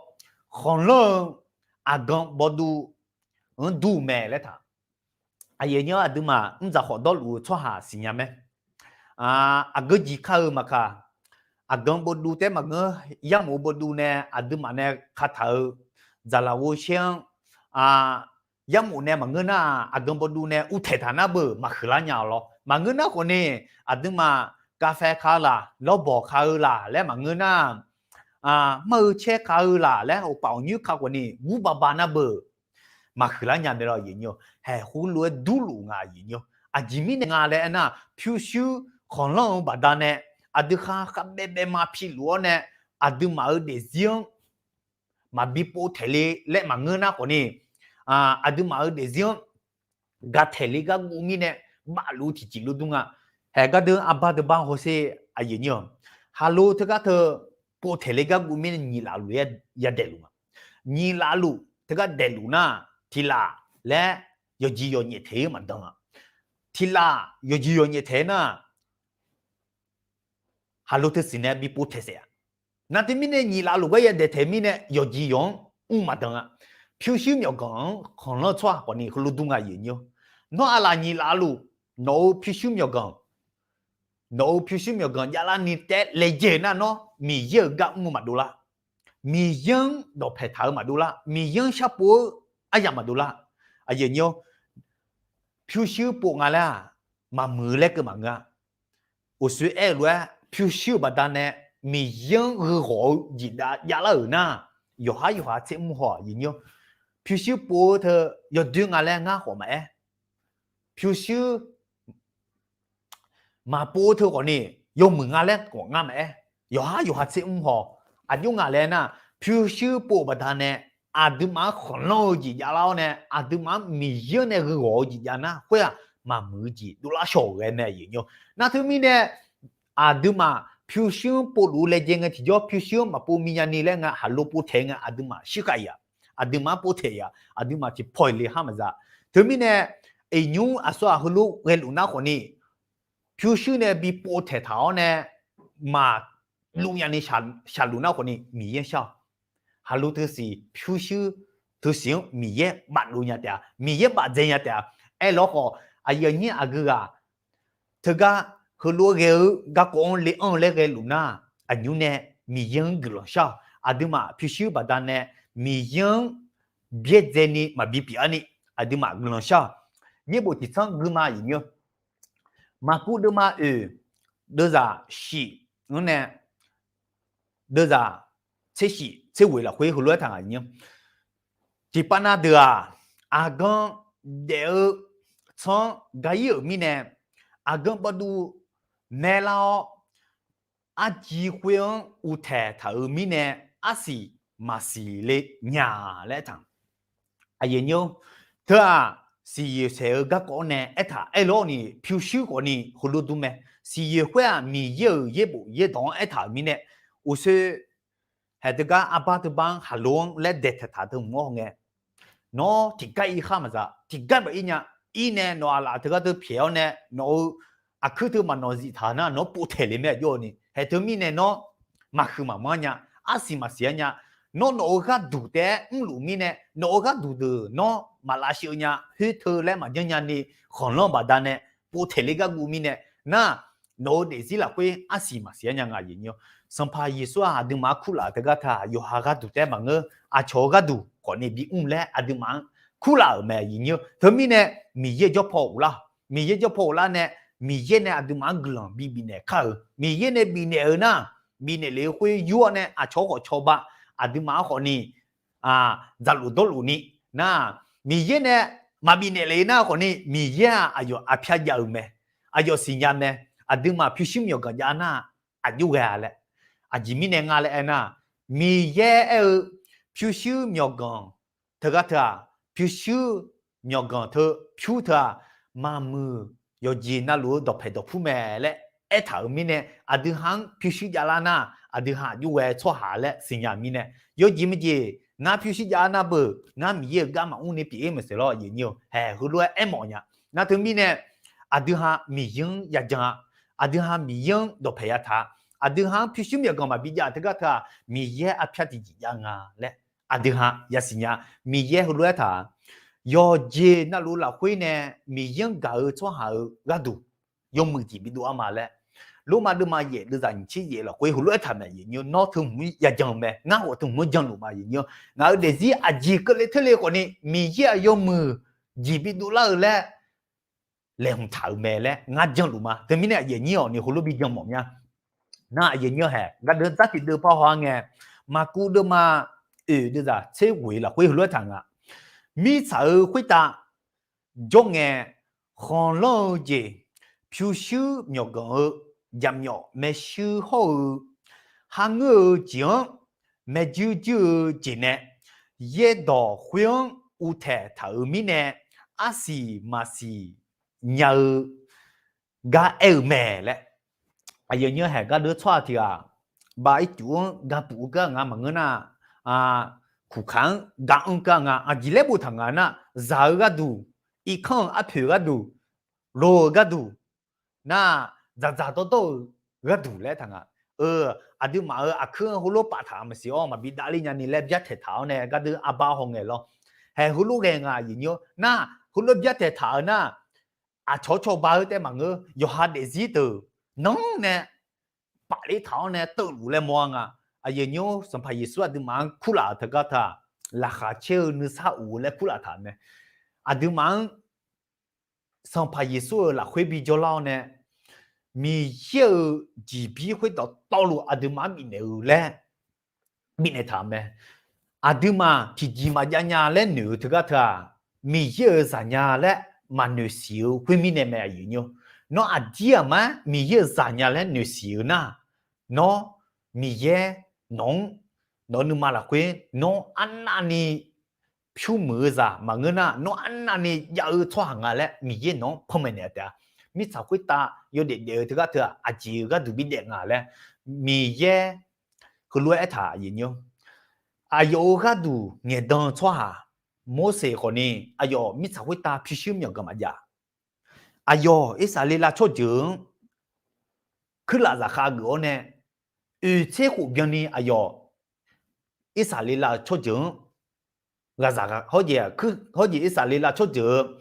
khanqlanr-eu aqgan bawvduv-anr dur-eu mae laer taq. Aqyuif nyir-awq, aqduimaf mrdzaq khawf dawrluf-eu tsawrhaq siqnya mae. Aqgeu jeq kar-eu maqkaq, aqgan bawvduv taef-aer maqngeur, yarmof bawvduv nae aqduimaf nae kataq-eu dzaqlaq ghovshaer-anr, yarmof nae maqngeur nar, aqgan bawvduv nae uvtaeq taq nar beu maqhuiqlar nya-awq lawr. Maqngeur nar khawfni, aqduimaf kavfae ka-eu laq, lawrbawq ka-eu laq laer maqngeur nar, mar-eu caer ka-eu laq laer aqpaf aqnyoer ka khawfni gur baba nar beu maqhuiqlar nya mae lawr, aqyuif nyir-awq. Haeq heulof-aer durluf nga, aqyuif nyir-awq. Aqjeq mirnae nga laer aernar, pyurshuir khanqlanr-eu baqdanae aqdui khar khavbaev baev ma piluf-awr nae, aqduimaf-euq daefzir-anr maqbi pov taeq le laer maqngeur nar khawfni, aqduimaf-euq daefzir-anr gataeq le gar guv mirnae bafluf-eu tiqjeq lof dur nga. Haeq gardeuv arbar deubar hawsher, aqyuif nyir-awq. Haqlo teugar teu pov taeq le gar guv mirnae nyiq laf luf-aer yadaeq luf nga. Nyiq laf luf teugar daeq luf nar, tiq laf laer yawqjeq yawqnyaef taeq-aer maqdan-a. Tiq laf yawqjeq yawqnyaef taeq-aer nar, haqlo teusiq nae bi pov taeq saef-a. Nar teumirnae nyiq laf luf gar yadaeq taeq mirnae yawqjeq yawq-anr mr maqdan-a. Pyurshuir myawqganq-anr khanqlanr-eu tsawrhaq khawfni heulof dur nga, aqyuif nyir-awq. Nawr aqlaf nyiq laf luf, nawq-euq pyurshuir myawqganq nawq-euq pyurshuir myawqganq javlar ni taef-aer laejae nar, nawr Miqyaer-euq gar mr-eu maqdov lar. Miqyaer-anr dawqpaeq taq-eu maqdov lar. Miqyaer-anr sharpov-eu aryamq maqdov lar. Aqyuif nyir-awq, pyurshuir pov nga laer-aq, maqmuiq-eu laer keuv maqngeur-a. Uqshoe aer-eu lof-aer, pyurshuir-eu baqdanae Miqyaer-anr gheughawq-eu jeq dav javlar-euq nar, yawqhar yawqha tser mr haw-aq, aqyuif nyir-awq. Pyurshuir pov-eu teu yawdoer nga laer ngar khawf maqaer. Pyurshuir maqpov-eu teu khawfni yawmuiq nga laer khawf ngar maqaer. Yawqhar yawqha tser mr haw. Aqjox nga laer nar, pyurshuir pov-eu baqdanae aqduimaf-anr khanqlanr-eu jeq javlar-awr nae, aqduimaf-anr Miqyaer-anr nae gheughawq-eu jeq jav nar, khoer-aq maqmuiq-eu jeq dovlar shawr-euq ghae mae, aqyuif nyir-awq. Nar teumirnae aqduimaf pyurshuir-anr povluf-eu laejae ngae tiqjawr, pyurshuir-anr maqpov minya ni laer nga, haqlo pov taeq ngae aqduimaf shirkhav-iq-aq, aqduimaf-anr pov taeq-iq-aq, aqduimaf tiqpaw-iq le har maqza. Teumirnae iqnymr aqsur-aq heulof ghaeluf nar khawfni, pyurshuir nae bi pov taeq taq-awr nae maqluv nya ni shaqluf nar khawfni Miqyaer shar-awq. Haqlo teusiq pyurshuir teusiq-anr Miqyaer bafdov nya taef-a, Miqyaer bafdzae nya taef-a. Aerlawkhawf, aqyuif aqnyir aqgeu ghaq teugar heulof-aer ghae-eu garkawv-anr le anr-eu laer ghaeluf nar, aqnymr nae Miqyaer-anr guiqlanq shar-awq. Aqduimaf pyurshuir baqdanae Miqyaer-anr byaerdzaeni maqbi pyeuf-a ni, aqduimaf guiqlanq shar-awq. Yaerbof tiqtsanr gui ma, aqyuif nyir-awq. Maqkuv deuvma oeq deuvzaq shif-anr nae deuvzaq tser shif tser ghoeq lafkhoer heulof-aer taq nga, aqyuif nyir-awq. Tiqpav na deuq-aq, aqgan daef-eu tsanr gar ir-euq mirnae, aqgan bawvduv maerlar-awr, arjir khoer-anr uvtaeq taq-euq mirnae, arsiq maqsiq le nya laer taq. Aqyuif nyir-awq, teu-aq, siqyoeq saeq-eu garkawv-anr nae aertaq aerlawr ni, pyurshuir khawfni heulof dur mae. Siqyoeq khoer-aq, Miqyaer-euq yaerbof yaerdawq-anr aertaq-euq mirnae, uqshoe haeq teugar arbar teubar-anr haqlo-anr laer daeqtaeq taq teu mq-awr ngae, nawr tiqgar ir khar maqza, tiqgar maqir nya. Ir nae nawq aqlaf teugar teu pyaeq-awr nae nawq-eu aqkuir teu maqnawq zif taq nar, nawr pov taeq le mae, aqjox ni. Haeq teumirnae nawr maqhuiq maqmanr nya, arsiq maqsiq-ar nya. Nawr nawq-euq gharduq taef-aer mrluf mirnae, nawq-euq gharduq deuq nawr maqlav sheuv nya, khoerteu laer maqjanr nya ni, khanqlanr baqdanae pov taeq le gar guv mirnae, nar, nawq-euq daefzir lafkhoer arsiq maqsiq-ar nya nga, aqyuif nyir-awq. Sanqpaq Yeqsur-aq aqduimaf-anr kurlaf-euq teugar taq, yawqha gharduq taef-aer maqngeur, aqcawq-eu gharduq khawfni bi mr laer aqduimaf-anr kurlaf-euq mae, aqyuif nyir-awq. Teumirnae Miqyaer jawrpaw ghoflar, Miqyaer jawrpaw ghoflar nae Miqyaer nae aqduimaf-anr guiqlanq bi bifnaeq kar-euq, Miqyaer nae bifnaeq-eu nar, bifnaeq lef-eu khoer yur-awr nae aqcawq-anr khawf cawba, aqduimaf-anr khawfni dzaqluf dawrluf ni nar, Miqyaer nae maqbif naeq lef nar khawfni Miqyaer-aq aqyawf aqpyar jav-eu mae, aqyawf siqnya mae, aqduimaf pyurshuir myawqganq jav nar aqjox ghae-a laer. Aqjeq mirnae nga laer aernar, Miqyaer aer-eu pyurshuir myawqganq teugar teu-aq, pyurshuir myawqganq teu pyur teu-aq, maqmuiq yawqjeq navluf-eu dawqpaeq dawqpur mae laer aertaq-euq mirnae, aqdui ha-anr pyurshuir javlar nar aqdui ha aqjox ghae tsawrhaq laer siqnya mirnae, yawjeq maqjeq ngar pyurshuir javlar nar beu, ngar Miqyaer-euq gar maqmr ni pyeuf-ir maqsiq lawr, aqyuif aqnyir-eu. Haeq heulof-aer aermawf nya. Nar teumirnae, aqdui ha Miqyaer-anr yajan-a, aqdui ha Miqyaer-anr dawqpaeq yata-a, aqdui ha-anr pyurshuir myawqganq maqbi jav teugar teu-aq, Miqyaer arpyar tiqjeq jav nga laer aqdui ha yasiq nya. Miqyaer heulof-aer taq-a, yawqjeq navluf lafkhoer nae Miqyaer-anr gaq-eu tsawrhaq-euq gharduq yawmuiq jeq bidov-ar ma laer, Lormav deuvma yaef deuvzaq nyiq tser yaef lafkhoer heulof-aer taq mae, aqyuif aqnyir-eu. Nawr teu hmq-anr yajan-eu mae, ngar khawf teu hmq-anr janluf ma, aqyuif aqnyir-eu. Ngaq-euq daefzir aqjeq keuvle teurle khawfni Miqyaer-aq yawmuiq jeq bidov lar-eu laer laeqhmq taq-euq mae laer ngar janluf ma. Teumirnae aqyuif aqnyir-awq ni heulof bi jan mawf mya. Nar aqyuif aqnyir-awq haeq gardeuv dzartiq deuv par haw-ar ngae, Maqkuv deuvma oeq deuvzaq tser ghoeq lafkhoer heulof-aer taq nga. Mirtsaq-euq khoertav jawr ngae, khanqlanr-eu jeq, pyurshuir myawqganq-eu jaqmyawf maershuir hawr-eu, kharngeur-eu jeq-anr maejuir juir-eu jeq nae, yaerdawq khoer-anr uvtaeq taq-euq mirnae, arsiq maqsiq nya-eu gar aer-eu mae laer. Aqyuif aqnyir haeq gardeuv tsawrhaq tiq ghaq bav ircuf-anr gapuf-eu gar nga maqngeur nar, kuqkaq-anr ga anr gar nga. Aqjeq laer boftaq nga nar, zaq-eu gharduq, irkanr-euq arpoeq gharduq, loq-euq gharduq, nar, dzaqdzaq dawrdawr-euq gharduq laer taq nga. Aqduimaf-euq aqkuir-anr heulof paftaq-euq maqsiq-awr maqbi davler nyani laer byartaeq taq-awr nae gardeuv arbar haw ngae lawr. Haeq heulof ghae nga, aqyuif aqnyir-awr. Nar heulof byartaeq taq-eu nar, aqcawq cawba-eu taef maqngeur, yawqha daefzir deuq nanr nae pafler taq-awr nae teuvluf laer mawr-a nga. Aqyuif aqnyir-awr, Sanqpaq Yeqsur aqduimaf-anr kurlaf-euq teugar teu-aq, laqkhaq caer-eu nuisar of-eu laer kurlaf taq mae. Aqduimaf-anr Sanqpaq Yeqsur-euq lafkhoer bi jawrlar-awr nae, Miqyaer-euq jeqbir khoerdawq tawvluf aqduimaf-anr bifnaeq-eu laer bifnaeq taq mae. Aqduimaf tiqjeq maqjav nya laer noeq-eu teugar teu-aq, Miqyaer-euq zaqnya laer maqnoeq siq-eu khoermirnae mae, aqyuif aqnyir-awr. Nawr aqdir aqmar Miqyaer-euq zaqnya laer noeq siq-eu nar, nawr Miqyaer nawq-anr, nawq-eu nuima lafkhoer nawr arnavni pyur muiq-eu zaq maqngeur nar, nawr arnavni jav-eu tsawrhaq nga laer Miqyaer nawq-anr panmaeq naeq taef-a. Mirtsaq khoertav yawdaef daef-eu teugar teu-aq, aqjeq-eu gharduq bidaef nga laer Miqyaer heulof-aer aertaq, aqyuif aqnyir-awr. Aqyawf-euq gharduq ngaeqdan-eu tsawrhaq Morseq khawfni, aqyawf mirtsaq khoertav pyurshuir myawqganq maqjav. Aqyawf Irsaqleqlav tsawrjeuq-anr kuirlaf zaqkhav geuf-awr nae, oeq tser khof byanni aqyawf Irsaqleqlav-euq tsawrjeuq-anr ghaqzaq, hawr jeq, hawr jeq Irsaqleqlav tsawrjeuq-eu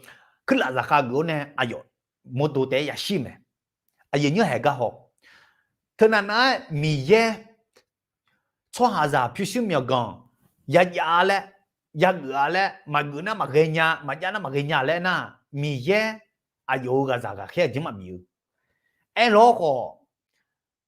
kuirlaf zaqkhav geuf-awr nae aqyawf mawrdo taef-aer yashir mae. Aqyuif aqnyir haeq gar haw. Teunav nav-aer Miqyaer tsawrhaqzaq pyurshuir myawqganq yajav-a laer, yageuf-a laer, maqgeuf nar maqghae nya, maqjav nar maqghae nya laer nar, Miqyaer aqyawf-euq ghaqzaq ghaqkhaer aqjeq maqbif-eu. Aerlawr khawf,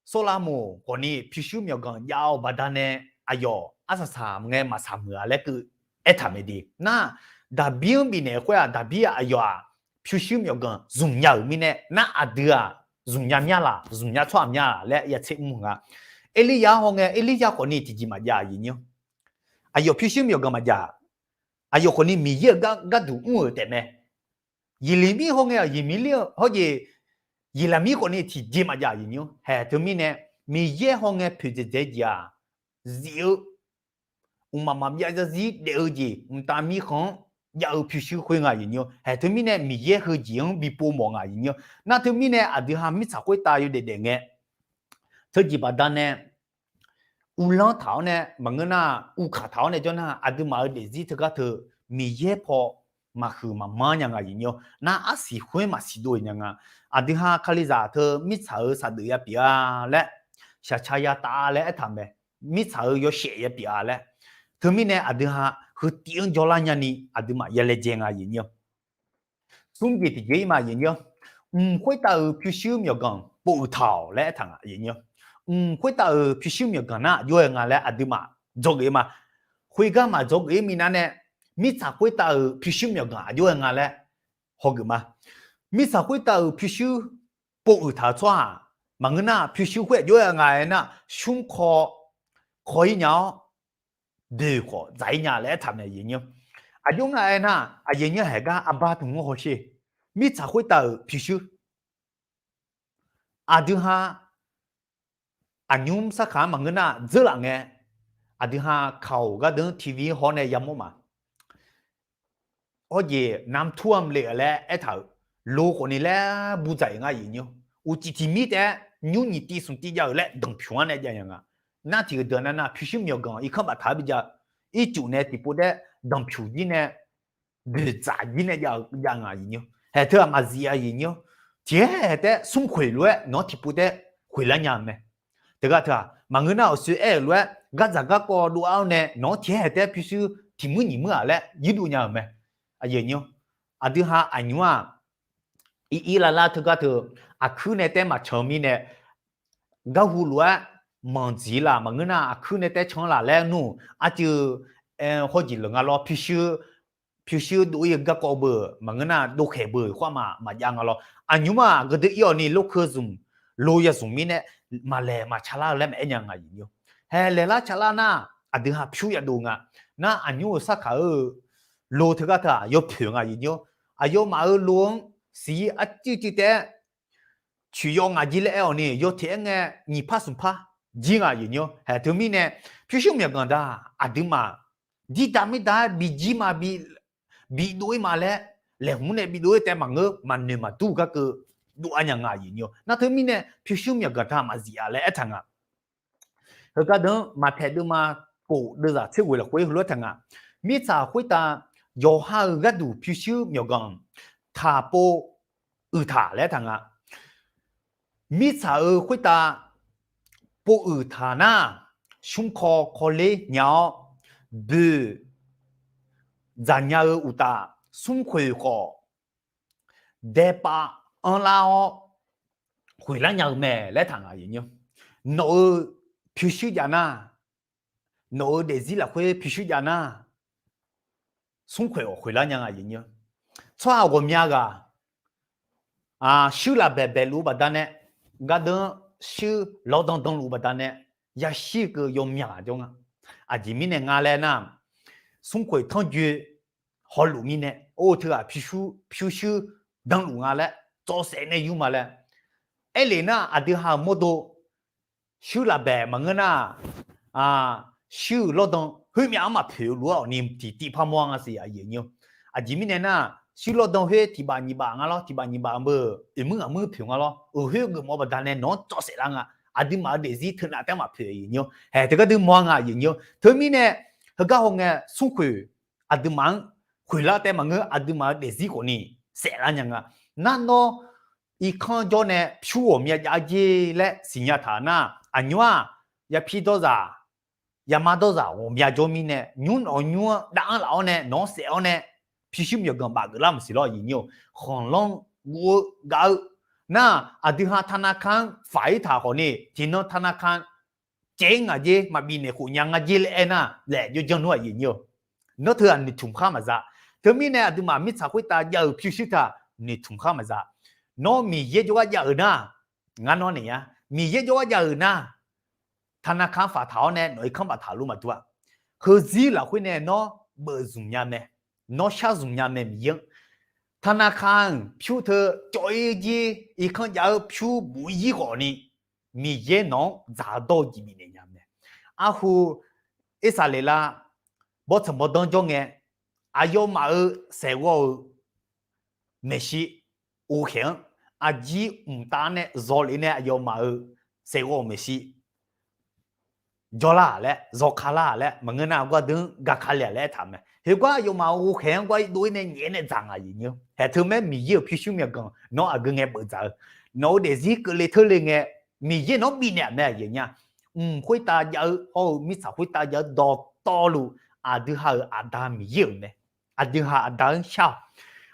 Sawrlavmoq khawfni pyurshuir myawqganq jav-awr baqdanae aqyawf arsaq saq ngae maqsaq muiq-a laer keuv aertaq mae de. Nar, Daqbir-anr bifnaeq khoer-aq, Daqbir aqyawf-aq pyurshuir myawqganq zmqnya-euq mirnae, nar aqdui-aq zmqnya mya laq, zmqnya tsawrhaq mya laq laer ya tser mr nga. Erlirya-anr haw ngae, Erlirya khawfni tiqjeq maqjav, aqyawf pyurshuir myawqganq maqjav. Aqyawf khawfni Miqyaer-euq gharduq mr-euq taefmae. Yeqlaqmir haw ngae-aq, Yeqlaqmir hawr jeq, Yeqlaqmir khawfni tiqjeq maqjav, aqyawf haeq teumirnae, Miqyaer haw ngae poeqdzaeq dzae jeq-aq, zif-eu mqmaq maqbyav zarzir daef-eu jeq mqtav mirkhanq-anr jav-eu pyurshuir khoer nga, aqyawf haeq teumirnae Miqyaer heujeq-anr bi pov mawf nga, aqyawf nar teumirnae aqdui ha mirtsaq khoertav yawdaef daef ngae, teujeq baqdanae uvlanr taq-awr nae maqngeur nar, uvkaq taq-awr nae jawr nar, aqduimaf-euq daefzir teugar teu Miqyaer paw maqhuiq maqmanr nya nga, aqyawf nar arsiq khoer maqsiq dov nya nga. Aqdui ha Kalizaq teu mirtsaq-euq saqdeuf ya pyeuf-a laer, shaqca ya tav laer aertaq mae. Mirtsaq-euq yawshaef ya pyeuf-a laer. Teumirnae aqdui ha heutiv-anr jawrlar nyani aqduimaf ya laejae nga, aqyawf smr jeq tiqjeq-ir ma, aqyawf Mq khoertav-euq pyurshuir myawqganq pov-uiq taq-awq laer aertaq nga. Mq khoertav-euq pyurshuir myawqganq nar aqjox-aer nga laer aqduimaf dzawgeuf-ir ma. Khoergar maqdzawgeuf-ir minav nae, mirtsaq khoertav-euq pyurshuir myawqganq aqjox-aer nga laer hawgeuf ma. Mirtsaq khoertav-euq pyurshuir pov-uiq taq-eu tsawrhaq maqngeur nar, pyurshuir khoer aqjox-aer nga aernar, smrkawv kawv-ir nya-awr, boeq khawf dzaq-ir nya laer aertaq mae aqyuif aqnyir. Aqjox nga aernar, aqyuif aqnyir haeq gar arbar tmq-anr hawsher. Mirtsaq khoertav-euq pyurshuir, aqdui ha aqnymr sarkaq-anr maqngeur nar dzeurlaf ngae, aqdui ha kaq-awq gharduq-anr TV-anr haw-awr nae yamawr ma. Hawjeq namtur-anr le-euq laer aertaq-euq, lo khawfni laer budzaq-euq ngar aqyuif aqnyir. Uqcif tiq mir taef-aer nymr nyiq tiv smq tiv jav-euq laer danqpyuq-anr nae jav nya nga. Nar tiq ghaq deuq nav nar pyurshuir myawqganq irkanr baftaq-aer bijav-eu, ircuf nae tiqpov taef-aer danqpyuq jir nae boeqdzaq jir nae jav-eu jav nga aqyuif aqnyir. Haeq teu-aq maqzif-a aqyuif aqnyir. Tiq ghae taef-aer smrkhoeq lof-aer nawq-anr tiqpov taef-aer khoeqlar nya-eu mae. Teughaq teu-aq maqngeur nar, awqsoe aer-euq lof-aer gardzaq garkawv dov-awr nae nawq-anr tiq ghae taef-aer pyurshuir tiq muir nyiq muir-aq laer yurdov nya-euq mae. Aqyuif aqnyir, aqdui ha aqnymr-aq, ir ir lar lar teugar teu aqkuir nae taef-aer maqcan-eu mirnae, garhu lof-aer manqdziq laf maqngeur nar, aqkuir nae taef-aer can laf laer nmr-euq arcuiv hawjeq leuq nga lawr, pyurshuir dov-ir-eu garkawv beu maqngeur nar, dovkhaeq beu khoermaf maqjav nga lawr. Aqnymr-aq, gaqdui ir-awq ni lorkeuv zmq lo ya zmq mirnae, maqlaeq maqca lar-eu laer maqaer nya nga aqyuif aqnyir. Haeq laeq lar ca lar nar, aqdui ha pyur yadov nga. Nar aqnymr-euq sarkaq-eu lo teugar teu-aq yawpoeq nga aqyuif aqnyir. Aqyawfmaf-euq lo-anr siq-ir arcuiv cuiv taef-aer coeq yaw ngaq jir laer aer-awq ni, yawteq-aer ngae nyiq par smq par jir nga aqyuif aqnyir. Haeq teumirnae pyurshuir myawqganq da aqduimaf dirda mirda-aer bijir ma, bidov-ir ma laer, laeqhmq nae bidov-ir taef maqngeur, maqnoeq maqdur-eu garkeuv dov-ar nya nga aqyuif aqnyir. Nar teumirnae pyurshuir myawqganq da maqzif-a laer aertaq nga. Heugar deuq-anr maqtaeq deuvma khof deuvzaq tser ghoeq lafkhoer heulof-aer taq nga. Mirtsaq khoertav yawqha-euq gharduq pyurshuir myawqganq taqpov uiq taq laer aertaq nga. Mirtsaq-euq khoertav pov-euq taq nar, smrkawv kawvler nya-awr, boeq dzaq nya-eu uqtaf, smrkhoeq khawf daepav anrlar-awr, khoeqlar nya-eu mae laer aertaq nga aqyuif aqnyir. Nawq-euq pyurshuir jav nar, nawq-euq daefzir lafkhoer pyurshuir jav nar, smrkhoeq khawf khoeqlar nya nga aqyuif aqnyir. Tsawrhaq ghawqmya ghaq shuir lafbaeq baeqluf-eu baqdanae, gardeuv-anr shuir lawrdan danluf-eu baqdanae, yashir keuv yawmyaq jawr nga. Aqjeq mirnae nga laer nar, smrkhoeq tanrjoe hawluf mirnae, or teughaq pyurshuir danluf nga laer tsawv saef nae yur ma laer. Aerlef nar aqdui ha-euq mawrdo shuir lafbaeq maqngeur nar, shuir-euq lawrdan khoermyav-anr maqpoeq-eu luf-awr ni tiqtiv parmawr-a nga siq aqyuif aqnyir. Aqjeq mirnae nar, shuir lawrdan khoer tiqbaf nyiq baf nga lawr, tiqbaf nyiq baf beu oeq muir ngaq muir poeq nga lawr, oeq khoer geufmawf-eu baqdanae nawq-anr tsawv saef lar nga. Aqduimaf-euq daefzir teunav taef-aer maqpoeq aqyuif aqnyir. Haeq teugar dui mawr-a nga aqyuif aqnyir. Teumirnae heugar haw ngae smrkhoeq aqduimaf-anr khoeqlar taef maqngeur, aqduimaf-euq daefzir khawfni saeflar nya nga. Nar nawr irkanr jawr nae pyur ghawqmya jav-eu jer laer siqnya taq nar, aqnymr-aq, yapir dawrzaq, yama dawrzaq ghawqmya jawr mirnae, nymr nawq-eu nymr-anr dav-anr laf-awr nae nawq-anr saef-awr nae pyurshuir myawqganq baf geuflar maqsiq lawr aqyuif aqnyir-or. Khanqlanr guv-eu gav-eu nar, aqdui ha taqnaqka-anr faq-ir taq khawfni tiqnan taqnaqka caev-ir ngaq jer maqbif naeq khof nya nga jer laer aer nar, laef jawrjan nmr aqyuif aqnyir-or. Nawr teughaq noeqtmq khar maqza. Teumirnae aqduimaf mirtsaq khoertav jav-euq pyurshuir taq noeqtmq khar maqza. Nawr Miqyaer jawrgar jav-euq nar, ngar nawr naeq-a, Miqyaer jawrgar jav-euq nar, taqnaqka-anr faq taq-awr nae nawq-euq kanr baftaq luf maqdur-a. Heuzir lafkhoer nae nawr beuf zmq nya mae, nawr shar zmq nya mae Miqyaer-anr. Taqnaqka-anr pyur teu cawv-ir jir irkanr jav-eu pyur buf-ir khawfni, Miqyaer nawq-anr dzaq-eu dawr-eu jeq bifnaeq nya mae. Arhu Irsaqleqlav bawrtsanq bawrdanr jawr ngae, aqyawfmaf-euq saeqghawv-euq maeqshi ghovkhaeq-anr aqjir mqtav nae zawq lef nae aqyawfmaf-euq saeqghawv-euq maeqshi jawrlar-aq laer, zawka lar-aq laer, maqngeur nar gardeuv-anr gaka le-aq laer aertaq mae. Heugar aqyawfmaf-euq ghovkhaeq-anr gar dov-ir nae nyaef nae dzaq ngaq aqyuif aqnyir-or. Haeq teumaer Miqyaer-euq pyurshuir myawqganq nawr aqgeu ngae beuf dzaq-eu. Nawq-eu daefzir keuvle teurle ngae, Miqyaer nawq-anr bifnaeq-aq mae aqyuif aqnyir-a. Mq khoertav jav-eu hawr-eu mirtsaq khoertav jav-eu dawqtawvluf, aqdui ha-euq Aqda Miqyaer-euq mae. Aqdui ha Aqda-anr shar-awq.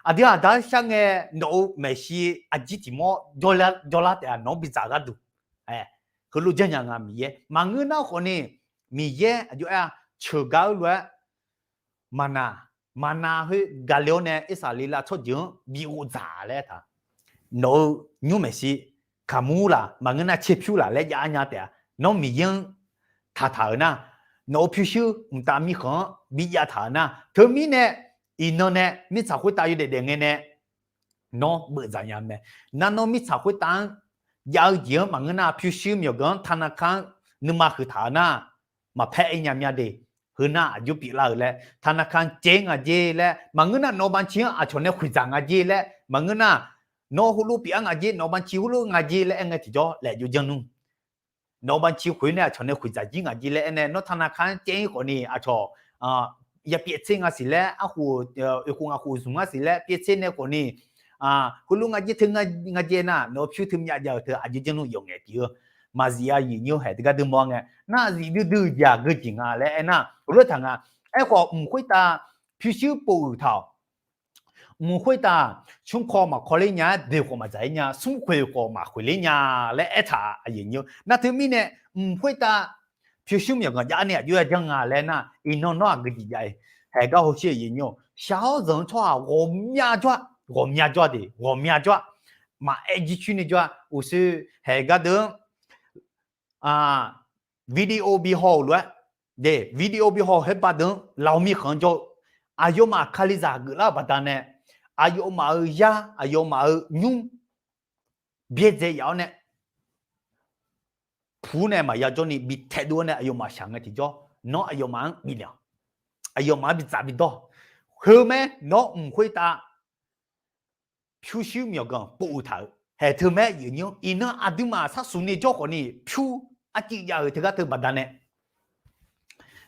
Aqdui aqda-anr shar ngae, nawq-euq maeqshi arjir tiq mawr jawrlar taef-a, nawq-anr bidzaq gharduq. Heulof janrnya nga Miqyaer. Maqngeur nar khawfni, Miqyaer aqjox aer-a, ceuq gar-eu lof-aer, maqnaq, maqnaq khoer gaqle-awr nae Irsaqleqlav tsawrjeuq-anr bi ghofdzaq laer aertaq. Nawq-euq nymr maeqshi kaqmur laf, maqngeur nar tserpyur laf laer jav-ar nya taef-a. Nawr Miqyaer-anr taqtaq-euq nar, nawq-euq pyurshuir mqtav mirkhanq-anr bi jav taq-euq nar, teumirnae iqnan nae mirtsaq khoertav yawdaef daef ngae nae nawr beuvdzaq nya mae. Nar nawr mirtsaq khoertav-anr jav-eu jeq-anr maqngeur nar pyurshuir myawqganq-anr tanaqkar-anr nuima huiqtaq-euq nar, maqpaer-ir nya mya de. Heu nar aqjox pyeuflar-euq laer, tanaqkar-anr caev-ir nga jer laer, maqngeur nar nawq-euq banqci-anr aqcawq nae khoeqdzaq nga jer laer, maqngeur nar nawq heulof pyeuf-ar nga jer, nawq-euq banqci heulof nga jer laer aer ngae tiqjawr laef jov janr nmr. Nawq-euq banqci khoeq nae aqcawq nae khoeqdzaq jir nga jer laer aernae, nawr tanaqkar-anr caev-ir khawfni aqcawq ya pyaev tser nga siq laer, arkhof, oeqkhof ngaqkhof zmq nga siq laer pyaev tser nae khawfni, heulof nga jer teu nga jer nar, nawq-euq pyur teu myav jav-euq teu aqjox janr nmr yawf ngaef pyeuf-eu. Maqzif-a, aqyuif nyir-eu, haeq teugar dui mawr ngae nar, zif duidui-eu jeq-aq geujeq nga laer aernar, heulof taq nga. Aerkhawf mq khoertav pyurshuir pov-uiq taq-awq. Mq khoertav smrkaw maqkaw ler nya-aer, doeq khawf maqdzaq-ir nya, smrkhoeq khawf maqkhoeq ler nya laer aertaq-a, aqyuif nyir-eu. Nar teumirnae mq khoertav pyurshuir myawqganq jav ni aqjox-aer janr nga laer nar, iqnan nawr aqgeu jeq jav-eu. Haeq gar hawsher aqyuif nyir-eu, shaq-awr zanq-eu tsawrhaq ghawqmya jawr-a, ghawqmya jawr-a de, ghawqmya jawr-a, maqaer jircoer ni jawr-a, uqshoe haeq gar deuq-anr video bihaw-euq lof-aer, de, video bihaw-euq haer baqdeuq-anr lawq mirkhanq-anr jawr-eu, aqyawfmaf kalizaq geuflar-euq baqdanae, aqyawfmaf-euq yar, aqyawfmaf-euq nymr byaerdzae yaf-awr nae, puq nae maqya jawrni bi taedov-awr nae aqyawfmaf shaq ngae tiqjawr, nawr aqyawfmaf-anr bifnaeq-awq. Aqyawfmaf-anr bitsaf bidawr. Heu mae, nawr mq khoertav pyurshuir myawqganq pov-uiq taq-euq haeq teu mae, aqyuif nyir-anr. Iqnan aqduimaf sharsuq ni jawr khawfni pyur arcuiv jav-euq teugar teu baqdanae,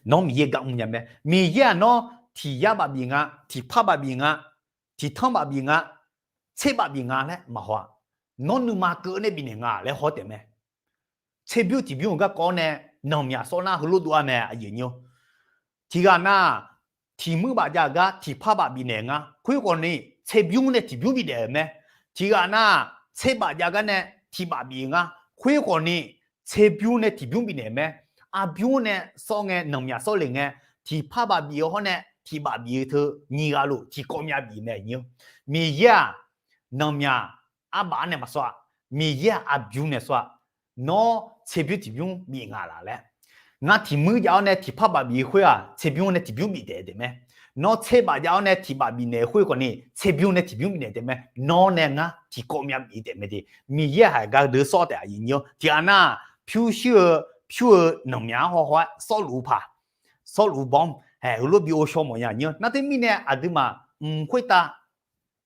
nawr Miqyaer gar mr nya mae. Miqyaer-aq nawr tiq yar baf bif nga, tiq par baf bif nga, tiq tanr baf bif nga, tser baf bif nga laer maqhaw-a. Nawr nuima keuv nae bifnaeq nga laer haw taef mae. Tserbymr tiqbymr-euq garkawv-awr nae nanqmyaq sawr nar heulof dov-a mae, aqyuif nyir-eu. Tiq ghaq nar, tiq muir baf jav-eu gar tiq par baf bifnaeq nga. Khoerkhawfni tserbymr nae tiqbymr bifnaeq-euq mae. Tiq ghaq nar, tser baf jav gar nae tiq baf bif-eu nga. Khoerkhawfni tserbymr nae tiqbymr bifnaeq mae. Arbymr nae sawr ngae nanqmyaq sawr le ngae, tiq par baf bif-eu hawr nae tiq baf bif-eu teu nyiq ghaq luf tiqkawv myav bif mae, aqyuif nyir-eu. Miqyaer-aq nanqmyaq arbaf-anr nae maqsawr-a. Miqyaer-aq arbymr nae sawr-a. Nawr tserbymr tiqbymr bif nga laf laer. Ngar tiq muir jav-awr nae tiq par baf bif-eu khoer-aq, tserbymr nae tiqbymr bif taef taef mae. Nawr tser baf jav-awr nae tiq baf bifnaeq-eu khoer khawfni, tserbymr nae tiqbymr bifnaeq taef mae. Nawr nae ngar tiqkawv myav bif taef mae de. Miqyaer haiq gar deuq sawr taef, aqyuif nyir-eu. Tiq ghaq nar, pyurshuir-eu, pyur-eu nanqmyaq-anr hawhaw-aer sawrluf-eu paq, sawrluf-eu bawr, haeq heulof bi ghovshaw mawf nya, aqyuif nyir-eu. Nar teumirnae aqduimaf mq khoertav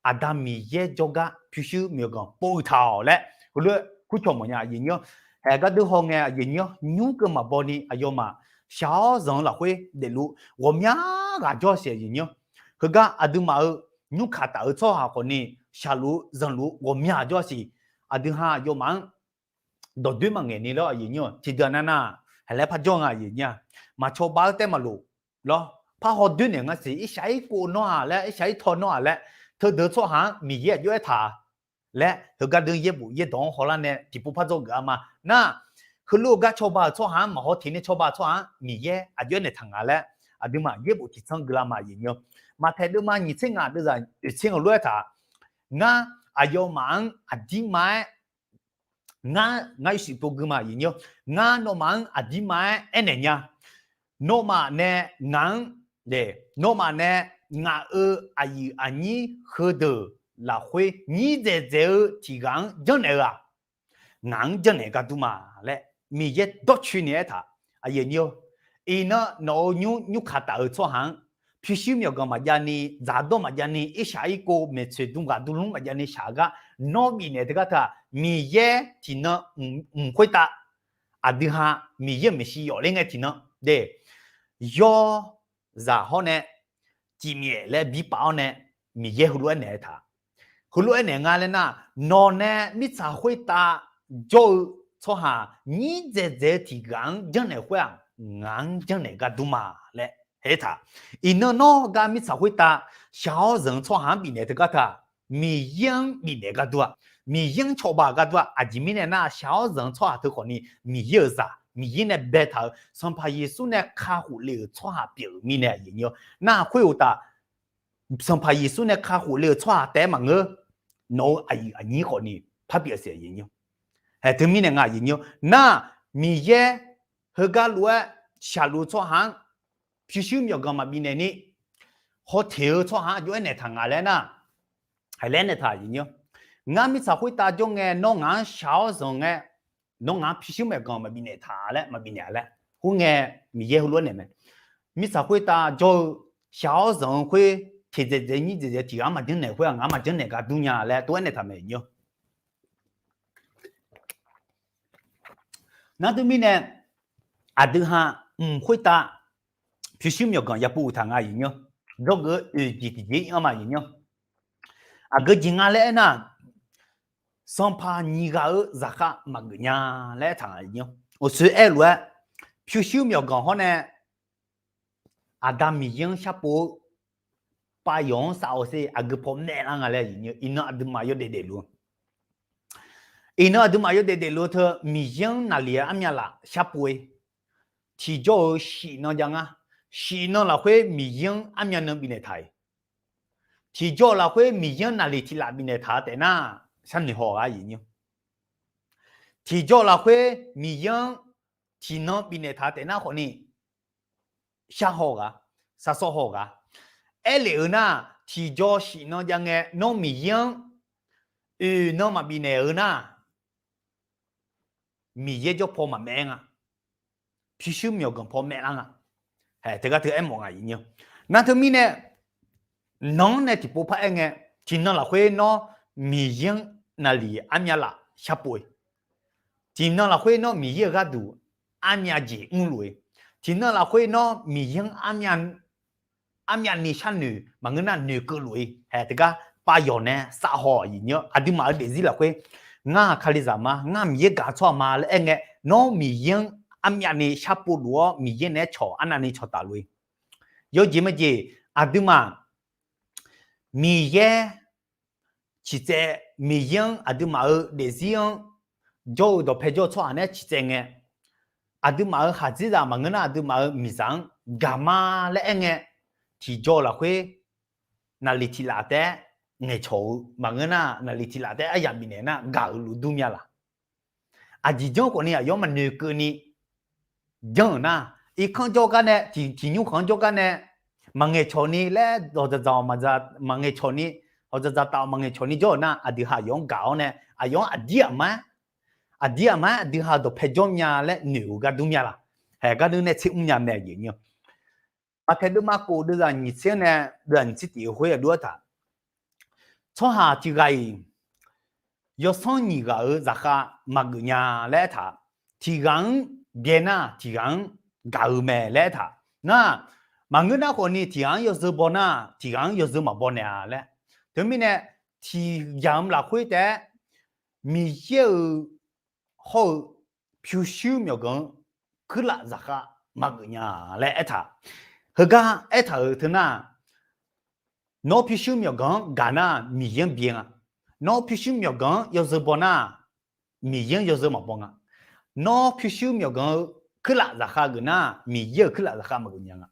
Aqda Miqyaer jawrgar pyurshuir myawqganq pov-uiq taq-awq laer heulof-aer kurcawq mawf nya, aqyuif nyir-eu. Haeq gar deuq haw ngae, aqyuif nyir-eu, nymr keuv maqbaw ni aqyawfmaf shaq-awr zanq-eu lafkhoer daefluf ghawqmya ghaq jawr siq, aqyuif nyir-eu. Heugar aqduimaf-euq nymr kaq taf-eu tsawrhaq khawfni shaqluf-eu zanqluf-eu ghawqmya jawr siq. Aqdui ha aqyawfmaf-anr dawqdoer maqngaeq ni lawr, aqyuif nyir-eu. Tiqdeuq nav nar, haiq laer par jawr nga, aqyuif nyir-a. Maq cawba-eu taev maqlof lawr. Par hawdoer naeq nga siq, irshaq irkov nawr-aq laer, irshaq irtaw nawr-aq laer, teudeuq tsawrhaq-anr Miqyaer aqjox aertaq laer, heugar deuq yaerbof yaerdawq-anr hawlar nae tiqpov par dzawgeuf-a ma. Nar, heulof-eu gar cawba-euq tsawrhaq-anr, maqhaw tiq nae cawba-euq tsawrhaq-anr Miqyaer aqjox aernaeq taq nga laer, aqduimaf yaerbof tiqtsanr guiqlanq ma, aqyuif nyir-eu. Maqtaeq deuvma nyiq tser ngaq deuvzaq oeq tser ngaq lof-aer taq, ngar aqyawfmaf-anr aqdirma-aer, ngar, ngar yawshuif pov gui ma, aqyuif nyir-eu. Ngar nawmaf-anr aqdirma-aer aernaeq nya. Nawmaf nae ngaq-anr, nawmaf nae ngaq-euq aqyuif aqnyir heudeuq lafkhoer nyirdzaeq dzaeq-eu tiq ghaq-anr janrnaeq-eu-aq, ngaq-anr janrnaeq gar dur ma laer Miqyaer dawrcoeni aertaq, aqyuif nyir-eu. Iqnan nawq-euq nymr, nymr kaq taf-euq tsawrhaq-anr pyurshuir myawqganq maqjav ni, dzaqdawr maqjav ni, irshaq irkov maeqtsoeq dmghaq dmlmr maqjav ni shaq-eu gar nawr bifnaeq teugar teu-aq, Miqyaer tiqnan mq khoertav aqdui ha Miqyaer-euq maeqshi yawf ler ngae tiqnan de, yawr zaq hawr nae cifmyaef laer birpav-awr nae Miqyaer heulof-aer naeq-aer taq. Heulof-aer naeq nga laer nar, nawq nae mirtsaq khoertav jawr-eu tsawrhaq nyirdzaeq dzaeq-eu tiq ghaq-anr janrnaeq khoer-aq, ngaq-anr janrnaeq gar dur ma laer Aertaq, iqnan nawr gar mirtsaq khoertav shaq-awr zanq-eu tsawrhaq-anr bifnaeq teugar taq, Miqyaer-anr bifnaeq gar dur-a. Miqyaer-anr cawba-euq gar dur-a. Aqjeq mirnae nar, shaq-awr zanq-eu tsawrhaq teu khawfni Miqyaer-euq zaq, Miqyaer nae baetaq-euq Sanqpaq Yeqsur nae kakhof le-euq tsawrhaq pyeuf-euq mirnae aqyuif aqnyir-awr nar, khoeruqtaf Sanqpaq Yeqsur nae kakhof le-euq tsawrhaq taef-aer maqngeur. Nawq-eu aqyuif aqnyir khawfni parbi-euq siq aqyuif aqnyir-awr. Haeq teumirnae nga aqyuif aqnyir-awr nar, Miqyaer heugar lof-aer shaqluf-eu tsawrhaq-anr pyurshuir myawqganq maqbifnaeq ni, hawteq-eu tsawrhaq-anr aqjox-aer naeqtaq nga laer nar, haiq laer naeqtaq aqyuif aqnyir-awr, ngar mirtsaq khoertav jawr ngae nawr ngaq-anr shaq-awr zanq ngae, nawr ngaq-anr pyurshuir myawqganq maqbifnaeq taq laer maqbifnaeq-a laer. Khoerngae Miqyaer heulof-aer naeq mae. Mirtsaq khoertav jawr-eu shaq-awr zanq-eu khoer teqdzaeq dzaeq nyir dzaeq dzaeq tiq ghaq-anr maqjanr naeq khoer-aq, ngaq-anr maqjanr naeq gar dur nya laer tov-aer naeqtaq mae aqyuif aqnyir-awr. Nar teumirnae aqdui ha mq khoertav pyurshuir myawqganq yapov uqtaq nga aqyuif aqnyir-awr. Dzawgeuf-eu oeq jeq tiqjeq-anr ma aqyuif aqnyir-awr. Aqgeu jeq nga laer aernar, Sanqpaq nyiq ghaq-euq zaqkhav maqgeuf nya laer aertaq nga aqyuif aqnyir-awr. Uqshoe aerlof-aer, pyurshuir myawqganq hawr nae Aqda Miqyaer-anr sharpov-eu pavyawq-anr sav-awq sher aqgeu paw maeqlar nga laer aqyuif aqnyir-awr. Iqnan aqduimaf yawdaef daefluf-eu Iqnan aqduimaf yawdaef daefluf-eu teu Miqyaer-anr naqliq-eu armyav laf sharpov-ir. Tiqjawr-euq shif nan jav ngar. Shif nan lafkhoer Miqyaer-anr armyav nan bifnaeq taq-iq. Tiqjawr-eu lafkhoer Miqyaer-anr naqliq tiq laf bifnaeq taq-eu taef nar, sharnoeq haw-eu gar aqyuif aqnyir-awr. Tiqjawr-eu lafkhoer Miqyaer-anr tiqnan bifnaeq taq-eu taef nar khawfni, shar haw-eu ghaq, sar sawr haw-eu ghaq. Aerlef-euq nar, tiqjawr shif nan jav ngae nawr Miqyaer-anr oeq nan maqbifnaeq-eu nar, Miqyaer jawr paw maqmaeq-aer nga. Pyurshuir myawqganq paw maeqlar nga. Haeq teugar teu aermawf nga aqyuif aqnyir-awr. Nar teumirnae, nan-anr nae tiqpov par-aer ngae, tiqnan lafkhoer nawr Miqyaer-anr naqliq armyav laf sharpov-ir. Tiqnan lafkhoer nawr Miqyaer-euq gharduq armyav jeq mrluf-ir. Tiqnan lafkhoer nawr Miqyaer-anr armyavni sharnoeq maqngeur nar noeqkeuv luf-ir. Haeq teugar pavyawq nae sav haw-awq aqyuif aqnyir-awr. Aqduimaf-euq daefzir lafkhoer, ngar-aq Kalizaq ma, ngar Miqyaer gaq-eu tsawrhaq ma laer aer ngae, nawr Miqyaer-anr armyavni sharpov luf-awr Miqyaer naeq-aer cawq arnavni cawqtaf luf-ir. Yawjeq majeq, aqduimaf Miqyaer ciqtsaev, Miqyaer-anr aqduimaf-euq daefzir-anr jawr-eu dawqpae jawr-eu tsawrhaq nae ciqtsaev ngae, aqduimaf-euq khaqdzerzaq maqngeur nar aqduimaf-euq miqzaq-anr gaq ma laer aer ngae, tiqjawr lafkhoer naqliq tiq laf taef-aer ngaeqcawq-eu maqngeur nar, naqliq tiq laf taef-aer aryamq bifnaeq nar gaq-euq luf dur mya laq. Aqjeq janr khawfni aqyawf-anr maqnoeqkeuvni janr-euq nar, irkanr jawrgar nae, tiq, tiq nymr khanq-anr jawrgar nae maqngaeq cawqni laer, dawqdzaqdzaq-awq maqngaeq cawqni, dawqdzaqdzaq taf-awq maqngaeq cawqni jawr-euq nar, aqdui ha aqyawf-anr gaq-awr nae aqyawf-anr aqdir aqma-aer, aqdir aqma-aer aqdui ha dawqpae jawr mya laer noeq-eu gar dur mya laq. Haeq gar dur nae tser mr nya mae aqyuif aqnyir-awr. Maqtaeq deuvma khof deuvzaq nyiq tser-anr nae deuvzaq nyiq tser tiq-eu khoer aqdui-anr taq, tsawrhaq tiq ghaq-iq yawsanr nyiq ghaq-euq zaqkhav maqgeuf nya laer aertaq, tiq ghaq-anr byae nar tiq ghaq-anr gaq-eu mae laer aertaq. Nar, maqngeur nar khawfni tiq ghaq-anr yawzeu baw nar tiq ghaq-anr yawzeu maqbaw naeq-a laer. Teumirnae tiq yamq lafkhoer taef-aer Miqyaer-euq hawr-eu pyurshuir myawqganq-eu kuirlaf zaqkhav maqgeuf nya laer aertaq. Heugar aertaq-euq teu nar, nawr pyurshuir myawqganq-anr gaq nar Miqyaer-anr byae nga. Nawr pyurshuir myawqganq-anr yawzeu baw nar Miqyaer-anr yawzeu maqbaw nga. Nawr pyurshuir myawqganq-eu kuirlaf zaqkhav geuf nar Miqyaer-euq kuirlaf zaqkhav maqgeuf nya nga.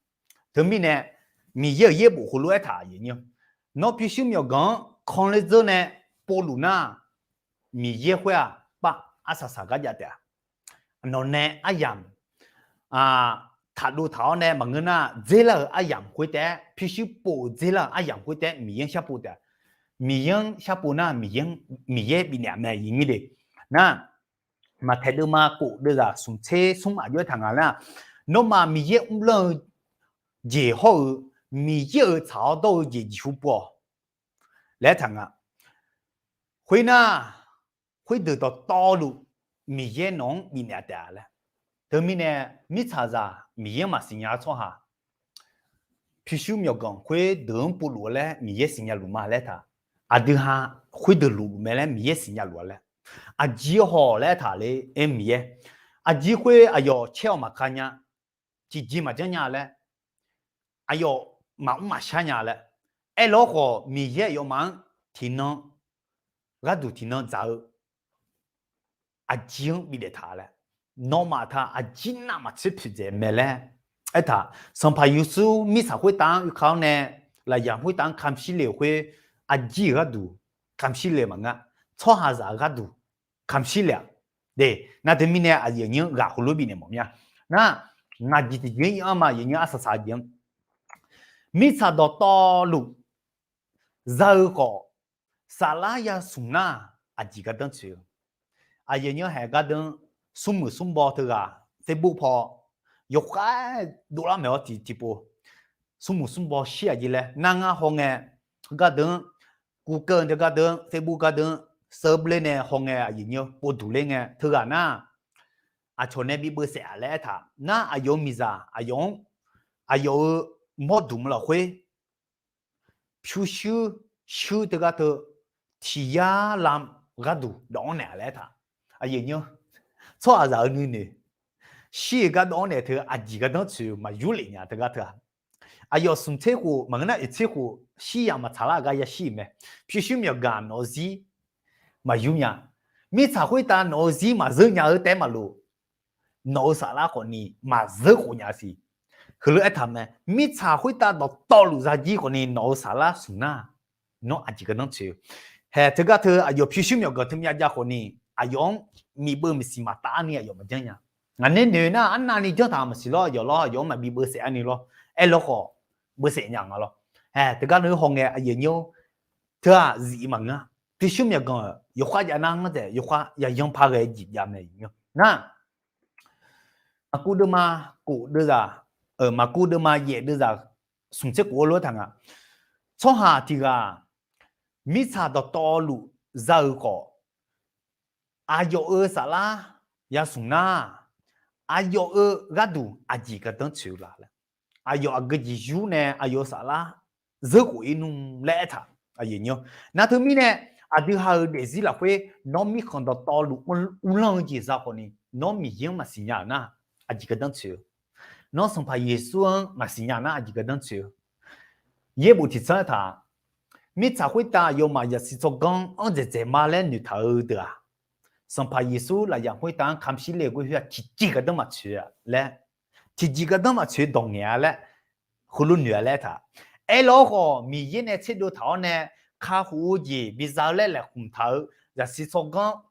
Teumirnae Miqyaer-euq yaerbof heulof-aer taq aqyuif aqnyir-awr, nawr pyurshuir myawqganq-anr kanler dzeur nae povluf nar Miqyaer khoer-aq pav arsaq saq gar jav taef-a. Nawqnae aryamq taqdov taq-awr nae maqngeur nar dzerlar-euq aryamq khoer taef-aer, pyurshuir pov-eu dzerlar-euq aryamq khoer taef-aer Miqyaer-anr sharpov taef-a. Miqyaer-anr sharpov nar Miqyaer, Miqyaer bifnaeq-a mae aqyuif aqnyir de. Nar, Maqtaeq deuvma khof deuvzaq smq tser smr aqjox-aer taq nga nar, nawmaf Miqyaer mrlanr-eu jeq hawr-eu Miqyaer-euq tsaq-awr dawr-eu jeq jeqhu pov-awq laer aertaq nga. Khoernar, khoerdeuq dawqtawvluf Miqyaer nawq-anr bifnaeq-a taef-a laer. Teumirnae mirtsaqzaq Miqyaer-anr maqsiqnya-eu tsawrhaq pyurshuir myawqganq khoerdeuq-anr povluf-eu laer Miqyaer siqnya luf ma laer aertaq. Aqdui ha khoerdeuq luf luf mae laer Miqyaer siqnya luf-a laer. Aqjeq hawq laer aertaq le-aer Miqyaer, aqjeq khoer aqyawf caer-awq maqka nya, tiqjeq maqjanr nya laer aqyawf maqmr maqshar nya laer aerlar khawf, Miqyaer aqyawfmaf-anr tiqnan gharduq tiqnan dzaq-eu aqjir-anr bidaef taq laer, nawmaf taq aqjir navmaqtser poeqdzaeq mae laer aertaq. Sanqpaq Yeqsur mirtsaq khoertav-anr oeka-awr nae, lafyaq khoertav-anr kamq shir le-euq khoer, aqjir-euq gharduq kamq shir le maqngeur. Tsawrhaqzaq-euq gharduq kamq shir le-aq, de, nar teumirnae aqyuif aqnyir-anr ghaq heulof bifnaeq mawf mir-a. Nar, ngaq jeq tiqjeq-anr ir-anr ma, aqyuif aqnyir arsaq saq jeq-anr, mirtsaq dawqtawvluf za-eu khawf, saflar yasmq nar, aqjeq gardanr tsoeq-eu. Aqyuif aqnyir haeq gardanr, smrmuiq smrbaw teughaq Facebook paw yawkhav dovlar maeq-awr tiq tiqpov, smrmuiq smrbaw shir-aq jeq laer nar ngar hawngae, gardanr, guvkeuv teu gardanr, Facebook gardanr, seuvle nae hawngae aqyuif aqnyir pov duq ler ngae teughaq nar, aqcawq nae bi beusaef-a laer aertaq. Nar aqyawf-euq miqzaq aqyawf-anr, aqyawf-euq mawrduq maqlaf khoer pyurshuir shuir teugar teu tiq yar lam gharduq dawq-anr naeq-a laer aertaq. Aqyuif aqnyir, tsawrhaqzaq-euq nuinoeq shir-euq gar dawq-anr naeq teu aqjeq gardanr tsoeq-eu maqyur lef nya teugar teu-aq, aqyawf smq tser khof maqngeur nar oeq tser khof shir yaq maqtsaq lar-eu gar yashir-euq mae. Pyurshuir myawqganq nawq-eu zir maqyur nya. Mirtsaq khoertav nawq-eu zir maqzeur nya-eu taef-aer maqlof, nawq-eu saflar khawfni maqzeur khof nya siq. Heulof aertaq mae, mirtsaq khoertav dawqtawvluf zajir khawfni nawq-eu saflar smq nar, nawr aqjeq gardanr tsoeq-eu. Haeq teugar teu aqyawf pyurshuir myawqganq teumyav jav khawfni, aqyawf-anr miqbeuv miqsiq maqtaf-ar ni aqyawf maqjanr nya. Ngaq nae noeq nar arnavni janr taq maqsiq lawr, aqyawf lawr, aqyawf-anr maqbi beusaef-ar ni lawr, aerlar khawf beusaef nya nga lawr. Haeq teugar nar hawngae aqyuif aqnyir, teu-aq zif maqngeur. Pyurshuir myawqganq yawkhav jav nar ngar taef yawkhav yayan paq ghae jeq jav mae nar. Maqkuv deuvma kof deuvzaq, maqkuv deuvma yaef deuvzaq smq tser khof-eu lof-aer taq nga. Tsawrhaq tiq ghaq mirtsaq dawqtawvluf za-eu khawf, aqyawf-euq saflar yasmq nar, aqyawf-euq gharduq aqjeq gardanr tsoeq-eu la laer, aqyawf aqgeu jeq yur nae aqyawf-euq saflar zeur khof-ir nmr laer aertaq. Nar teumirnae, aqdui ha-euq daefzir lafkhoer nawr mirkhanq dawqtawvluf uvlanr-eu jeq za khawfni, nawr Miqyaer-anr maqsiq nya-euq nar, aqjeq gardanr tsoeq-eu. Nawr Sanqpaq Yeqsur-anr maqsiq nya nar aqjeq gardanr tsoeq-eu. Yaerbof tiqtsanr aertaq, mirtsaq khoertav aqyawfmaf zaqsiq tsawrganr-anr dzaeqdzaeq ma laer noeqtaq-eu deuq-aq, Sanqpaq Yeqsur lafyaq khoertav-anr kamq shir le-eu khoer khoer-aq tiqjeq gardanr maqtsoeq-a laer, tiqjeq gardanr maqtsoeq dawq ngaeq-a laer, heulof noeq-a laer aertaq. Aerlar-awr khawf Miqyaer nae tserdov taq-awr nae kakhof-eu jeq biza-eu laer laeqhmq taq-eu, zaqsiq tsawrganr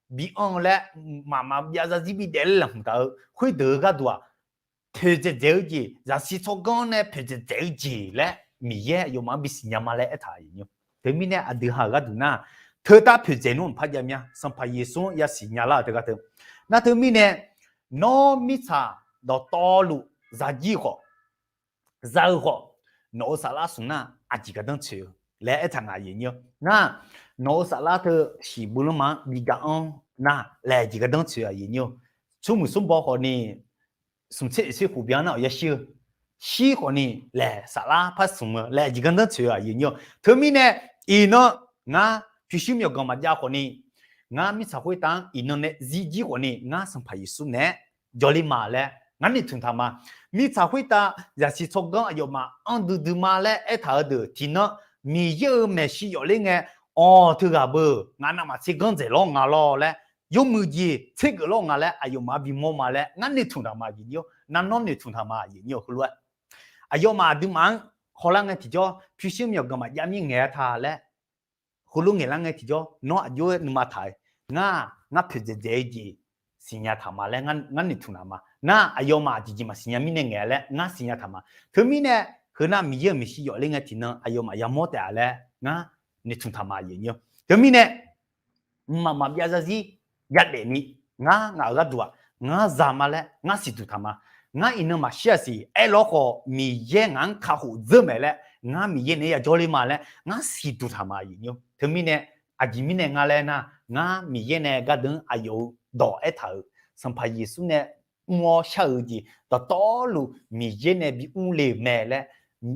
bi anr-eu laer, mqmaq maqbyav zarzir bidaef laer laeqhmq taq-eu khoerdeuq-eu gharduq-aq, poeqdzaeq dzaeq-eu jeq, zaqsiq tsawrganr nae poeqdzaeq dzaeq-eu jeq laer Miqyaer aqyawfmaf-anr bisiq nya ma laer aertaq. Teumirnae aqdui ha-euq gharduq nar, teutar poeqdzaeq nmr maqpar jav mya. Sanqpaq Yeqsur-anr yasiq nya lar-euq teugar teu. Nar teumirnae, nawr mirtsaq dawqtawvluf zajir khawf, za-eu khawf, nawq-euq saflar smq nar aqjeq gardanr tsoeq-eu laer aertaq nga. Nar, nawq-euq saflar teu shiqbuv lanma-anr bi ga-anr nar laeq jeq gardanr tsoeq-eu aqyuif aqnyir-eu. Smrmuiq smrbaw khawfni, smq tser oeq tser khof byan nar-awq yashir-eu, shir khawfni laeq saflar par smq-eu laeq jeq gardanr tsoeq-eu aqyuif aqnyir-eu. Teumirnae, iqnan ngar pyurshuir myawqganq maqjav khawfni, ngar mirtsaq khoertav-anr iqnan nae zirjir khawfni ngar Sanqpaq Yeqsur naeq-aer jawrler ma laer ngar noeqtmq taq ma. Mirtsaq khoertav zaqsiq tsawrganr aqyawfmaf anr duidui ma laer aertaq-eu deuq tiqnan Miqyaer-euq maeqshi yawf ler ngae, awq teughaq beu ngaq navmaqtser ganr dzaeq lawr nga lawr laer, yawmuiq jeq tsergeuf lawr nga laer aqyawfmaf-anr bimawr ma laer ngar noeqtmq taq ma aqyuif aqnyir-eu. Nar nawr noeqtmq taq ma aqyuif aqnyir-eu heulof-aer. Aqyawfmaf aqduimaf-anr hawlar ngae tiqjawr pyurshuir myawqganq maqjav mir ngaeq-a ta laer, heulof ngaeqlar ngae tiqjawr nawr aqjox-aer nuima taq-eu, ngar, ngar poeqdzaeq dzaeq-eu jeq siqnya taq ma laer ngar noeqtmq taq ma. Nar aqyawfmaf tiqjeq maqsiqnya mirnae ngaeq-a laer ngar siqnya taq ma. Teumirnae, heunar Miqyaer-euq maeqshi yawf ler ngae tiqnan aqyawfmaf yamawr taef-a laer ngar noeqtmq taq ma aqyuif aqnyir-eu. Teumirnae, mqmaq maqbyav zarzir yadaef ni, ngar ngaq-euq gharduq-aq, ngar za ma laer ngar siqduq taq ma. Ngar iqnan maqshir-aq siq aerlawr khawf, Miqyaer ngaq-anr kakhof dzeur maeq laer, ngar Miqyaer naeq-aer yajawr ler ma laer ngar siqduq taq ma aqyuif aqnyir-eu. Teumirnae, aqjeq mirnae nga laer nar, ngar Miqyaer nae gardeuq-anr aqyawf-euq dawq aertaq-euq, Sanqpaq Yeqsur nae mr-awr shar-eu jeq dawqtawvluf Miqyaer nae bi mr le-euq mae laer,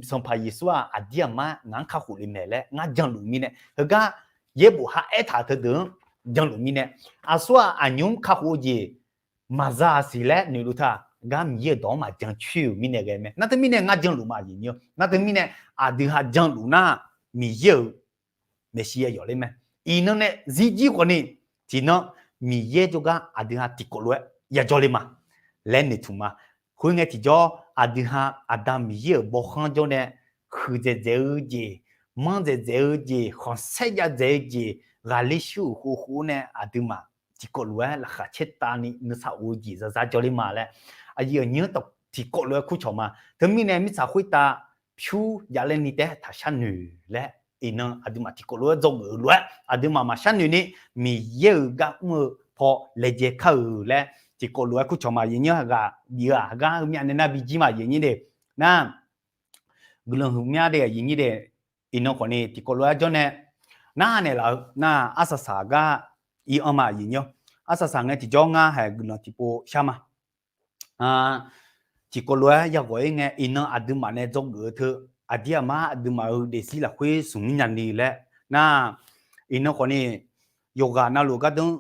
Sanqpaq Yeqsur-aq aqdir aqmar ngaq-anr kakhof le mae laer ngar janluf mirnae, heugar yaerbof ha aertaq-euq teudeuq-anr janluf mirnae, aqsur-aq aqnymr kakhof-eu jeq maqza siq laer noeqluf ta. gar Miqyaer-euq dawq-anr maqjan coer-euq mirnae ghae mae. Nar teumirnae ngar janluf ma aqyuif nyir-awr, nar teumirnae aqdui ha janluf nar Miqyaer-euq maeqshi yayawf ler mae. Iqnan nae zirjir khawfni, tiqnan Miqyaer jawrgar aqdui ha tiqkawv lof-aer yajawr le ma laer noeqtmq ma. Khoerngae tiqjawr aqdui ha Aqda Miqyaer-euq bawkhanr jawr nae huiqdzaeq dzaeq-eu jeq, manr dzaeq dzaeq-eu jeq, khanqsaer jav dzaeq-eu jeq, ghaqler shuir-euq khof khof nae aqduimaf tiqkawv lof-aer laqkhaq caertavni nuisar of-eu jeq zaza jawr ler ma laer aqyuif aqnyir-anr tiqkawv lof-aer kurcawq ma. Teumirnae mirtsaq khoertav pyur javler ni taef-aer taq sharnoeq laer, iqnan aqduimaf tiqkawv lof-aer dzawgeuf-eu lof-aer aqduimaf maqshar noeq ni, Miqyaer-euq gar mr-eu paw laejae kar-euq laer tiqkawv lof-aer kurcawq ma. Aqyuif nyir-aq, ghaq bif-eu-aq, gar heumyav nae nar bijir ma aqyuif nyir de. Nar guiqlanq huiqmya de aqyuif nyir de. Iqnan khawfni tiqkawv lof-aer jawr nae narhaq naeqlaf-eu nar arsaq saq gar ir-anr ma aqyuif nyir-awr, arsaq saq ngae tiqjawr ngar haeq guiqlanq tiqpov shar ma. Tiqkawv lof-aer yaghawq ir ngae, iqnan aqduimaf nae dzawgeuf-eu teu, aqdir aqmar aqduimaf-euq daefzir lafkhoer smq mir nya ni laer nar, iqnan khawfni yawqghaq navluf gardanr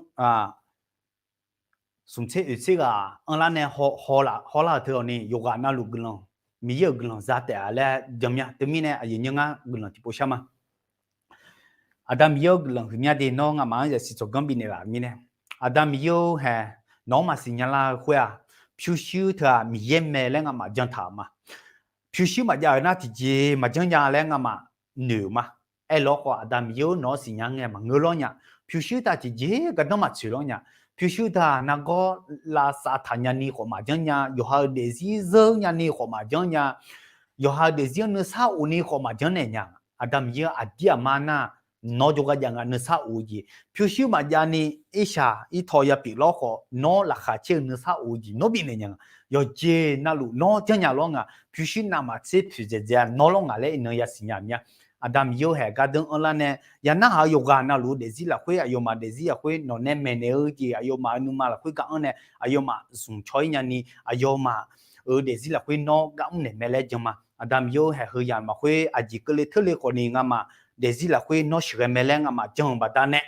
smq tser oeq tser ghaq anrlar nae haw, hawlar-euq teu awqni yawqghaq navluf guiqlanq, Miqyaer-euq guiqlanq za taef-a laer janmya. Teumirnae aqyuif nyir ngar guiqlanq tiqpov shar ma. Aqda Miqyaer-or, guiqlanq huiqmya de. Nawr ngamaf-anr zaqsiq tsawrganr bifnaeq laf mirnae, Aqda Miqyaer-or haeq, nawq-anr maqsiq nya lar-eu khoer-aq, pyurshuir teu-aq Miqyaer mae laer ngamaf jantaq-euq ma. Pyurshuir maqjav-euq nar tiqjeq maqjanr nya laer ngamaf noeq-euq ma. Aerlof-aer khawf Aqda Miqyaer-or, nawq-anr siqnya ngae maqngeur lawr nya. Pyurshuir teu-aq tiqjeq gardanr maqtsoeq lawr nya. Pyurshuir teu-aq nargawr lavsav taq nya ni khawf maqjanr nya. Yawqha-euq daefzir zeur nya ni khawf maqjanr nya. Yawqha-euq daefzir-anr nuisar of ni khawf maqjanr naeq nya. Aqda Miqyaer-or, aqdir aqmar nar nawr jawrgar jav nga nuisar of-eu jeq. Pyurshuir maqjav ni irshaq irtaw yapyeuf lawr khawf, nawr laqkhaq caer-eu nuisar of-eu jeq nawr bifnaeq nya nga. Yawqjeq navluf nawr janrnya lawr nga. Pyurshuir navmaqtser poeqdzaeq dzae-a nawr lawr nga laer iqnan yasiq nya mya. Aqda Miqyaer-or haeq, gardanr anrlar nae ya narhaq-eu yawqghaq navluf-eu daefzir lafkhoer, aqyawfmaf daefzir lafkhoer nawq nae maeqnaeq-eu jeq, aqyawfmaf-euq nuima lafkhoer gar anr nae aqyawfmaf zmq caw-ir nya ni, aqyawfmaf-euq daefzir lafkhoer nawr gar mrnaeq mae laer jan ma. Aqda Miqyaer-or haeq, heu yamq lafkhoer aqjeq keuvle teurle khawfni ngamaf daefzir lafkhoer nawr sheuqghae mae laer ngamaf jan-euq baqdanae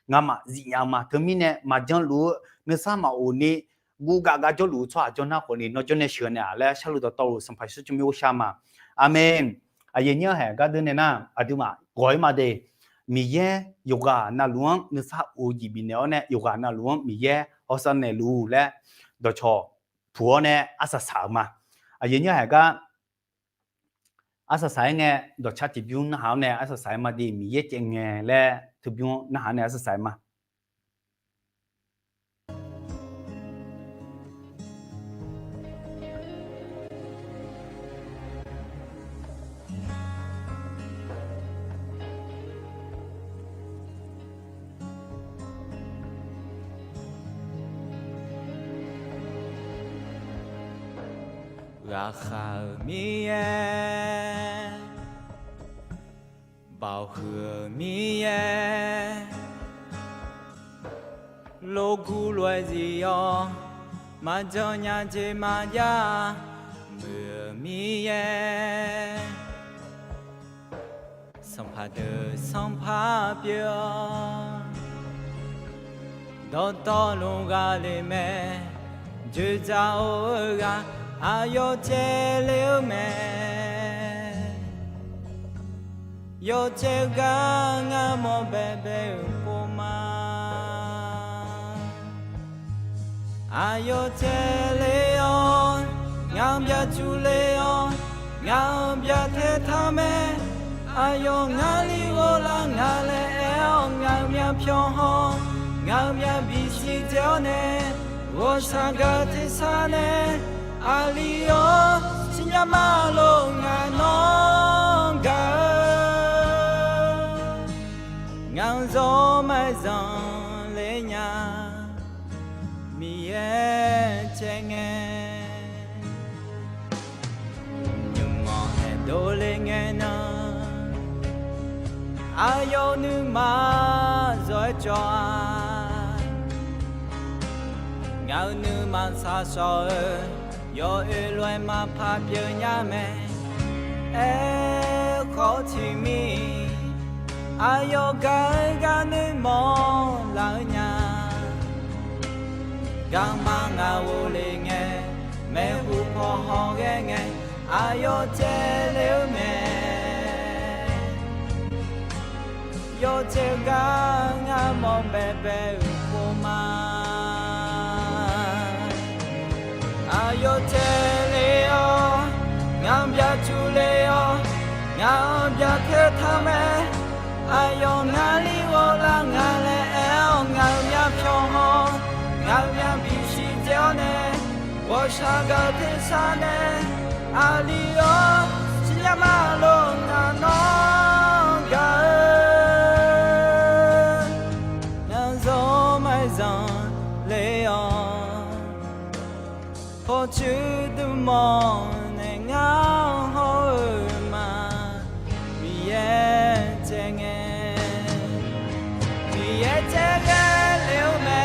ngamaf zifnya-eu ma. Teumirnae maqjan luf-eu nuisar maqof ni guvgav gar jawrluf-eu tsawrhaq jawr nar khawfni nawr jawrnae sheuqghae naeq-a laer sharluf dawqtawvluf Sanqpaq Yeqsur tsawrmyanr ghawqshaq ma. Aqmeq. Aqyuif nyir-anr haeq, gardanr nae nar aqduimaf gawq-ir ma de. Miqyaer yawqghaq navluf-anr nuisar of jeq bifnaeq-awr nae yawqghaq navluf-anr Miqyaer hawsav naeqluf laer dawqcawq puq-awr nae arsaq saq-euq ma. Aqyuif nyir-anr haeq gar arsaq saq-aer ngae, dawqcar tiqbymr narhaq-awr nae arsaq saq-aer ma de. Miqyaer caev ngae laer teubymr-anr narhaq-awr nae arsaq saq-aer ma. Ghaqkhav-euq Miqyaer, baoq huiq-euq Miqyaer, lof guv lof-aer zif-awr, maqjan nya jeq maqjav muiq-euq Miqyaer, sanqpaq deuq sanqpaq pyeuf-awr, dawqtawvluf ghaq le mae, dzoeqdzaq or-eu ghaq aqyawf caev le-eu mae. Yawcaev gar ngar mawr baebae-euq pov ma. Aqyawf caev le-awr, ngaq-anr byacuq le-awr, ngaq-anr byatae taq mae. Aqyawf ngar li ghoflar nga laer aer-awr ngaq-euq myavpyawq hawr, ngaq-euq myavbif siqdzae-awr nae, ghawqshaq gaq tersar nae, aqli-awr siqnya ma lor ngaq nawr gaq-eu. Ngaq-anr zawr maqzanq le nya, Miqyaer caev ngae. Nymq-anr aerdov le ngae nan, aqyawf nuima zawr-aer cawv-a. Ngaq-euq nuima shaqshawq-eu, yawoer lof-aer maqpar pyeuf nya mae. Aerkhawf tiqmir, aqyawf gaq-eu gar nuimawr laf-eu nya. Garma ngaq ghofle ngae, maeq Aqyawf caevle-eu mae. Yawqjeq gar ngar mawq baebae-euq pov ma. Aqyawf caevle-awr, ngaq-anr byaqcuf le-awr, ngaq-anr byaqtae taq mae. Aqyawf ngar li ghoflar nga laer aer-awr, ngaq-euq myavpyawq haw, ngaq-euq myavbif siqdzae-awr nae, ghawqshaq gaq-eu tersar nae, aqli-awr, siqnya ma lo ngaq nawr gaq-eu, ngaq zanq maqzanq le-awr, pawqtsuif dmq mawf nae ngar hawr-eu ma. Miqyaer caev ngae, Miqyaer caev ghae le-eu mae.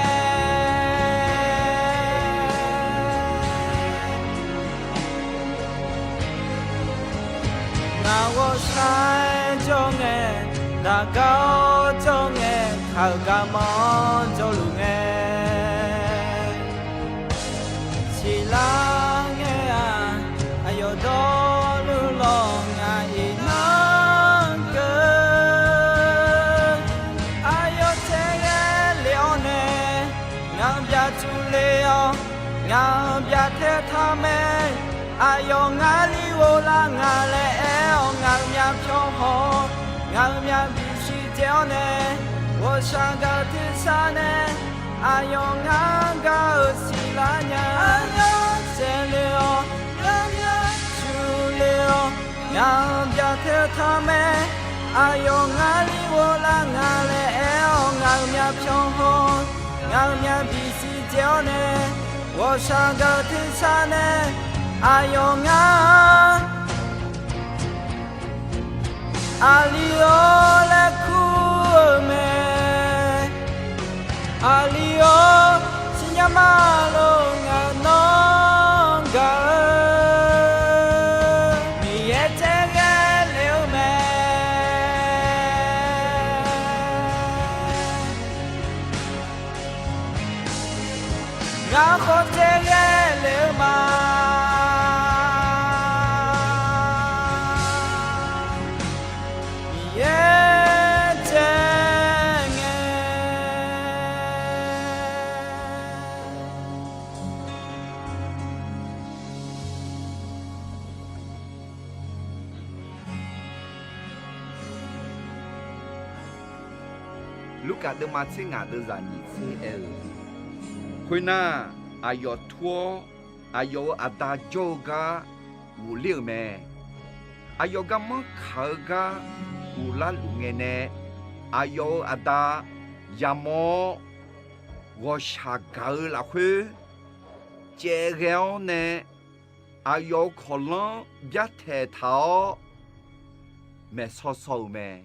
Ngaq ghawqshaq jawr ngae, naqgar-awr jawr ngae, kaq-euq garmanr jawrluf ngae, siqlar ngae-aq, aqyawf dawrluf lawq ngaq iqnan keuv. Aqyawf caev ghae le-awr nae, ngaq-anr byaqcuf le-awr, ngaq-anr byaqtae taq mae. Aqyawf ngar li ghoflar nga laer aer-awr, ngaq-euq myavpyawq haw, ngaq-euq myavbif siqdzae-awr nae, ghawqshaq gaq-eu tersar nae, aqyawf ngar gaq-euq siqlar nya. Aqyawf caev le-awr, ngaq-anr byaqcuf le-awr, ngaq-anr byaqtae taq mae. Aqyawf ngar li ghoflar nga laer aer-awr, ngaq-euq myavpyawq haw, ngaq-euq myavbif siqdzae-awr nae, ghawqshaq gaq-eu tersar nae, aqyawf ngar aqli-awr laer kur-eu mae. Aqli-awr, siqnya ma lo ngaq nawr gaq-eu, Miqyaer caev ghae le-eu mae. Ngar khawf caev ghae le-eu ma. Miqyaer caev ngae. Lurkaf deuvma tser ngaq deuvzaq nyiq tser aer-eu, khoernar, aqyawf tur-awr, aqyawf-euq aqda jawr-eu gar ghofler-euq mae. Aqyawf garmanr kaq-eu gar ghoflar luf ngae nae, aqyawf-euq aqda yamawr-awr, ghawqshaq gaq-eu lafkhoer caev ghae-awr nae, aqyawf-euq kawqlanr byartaeq taq-awr maeqsaw saw-euq mae.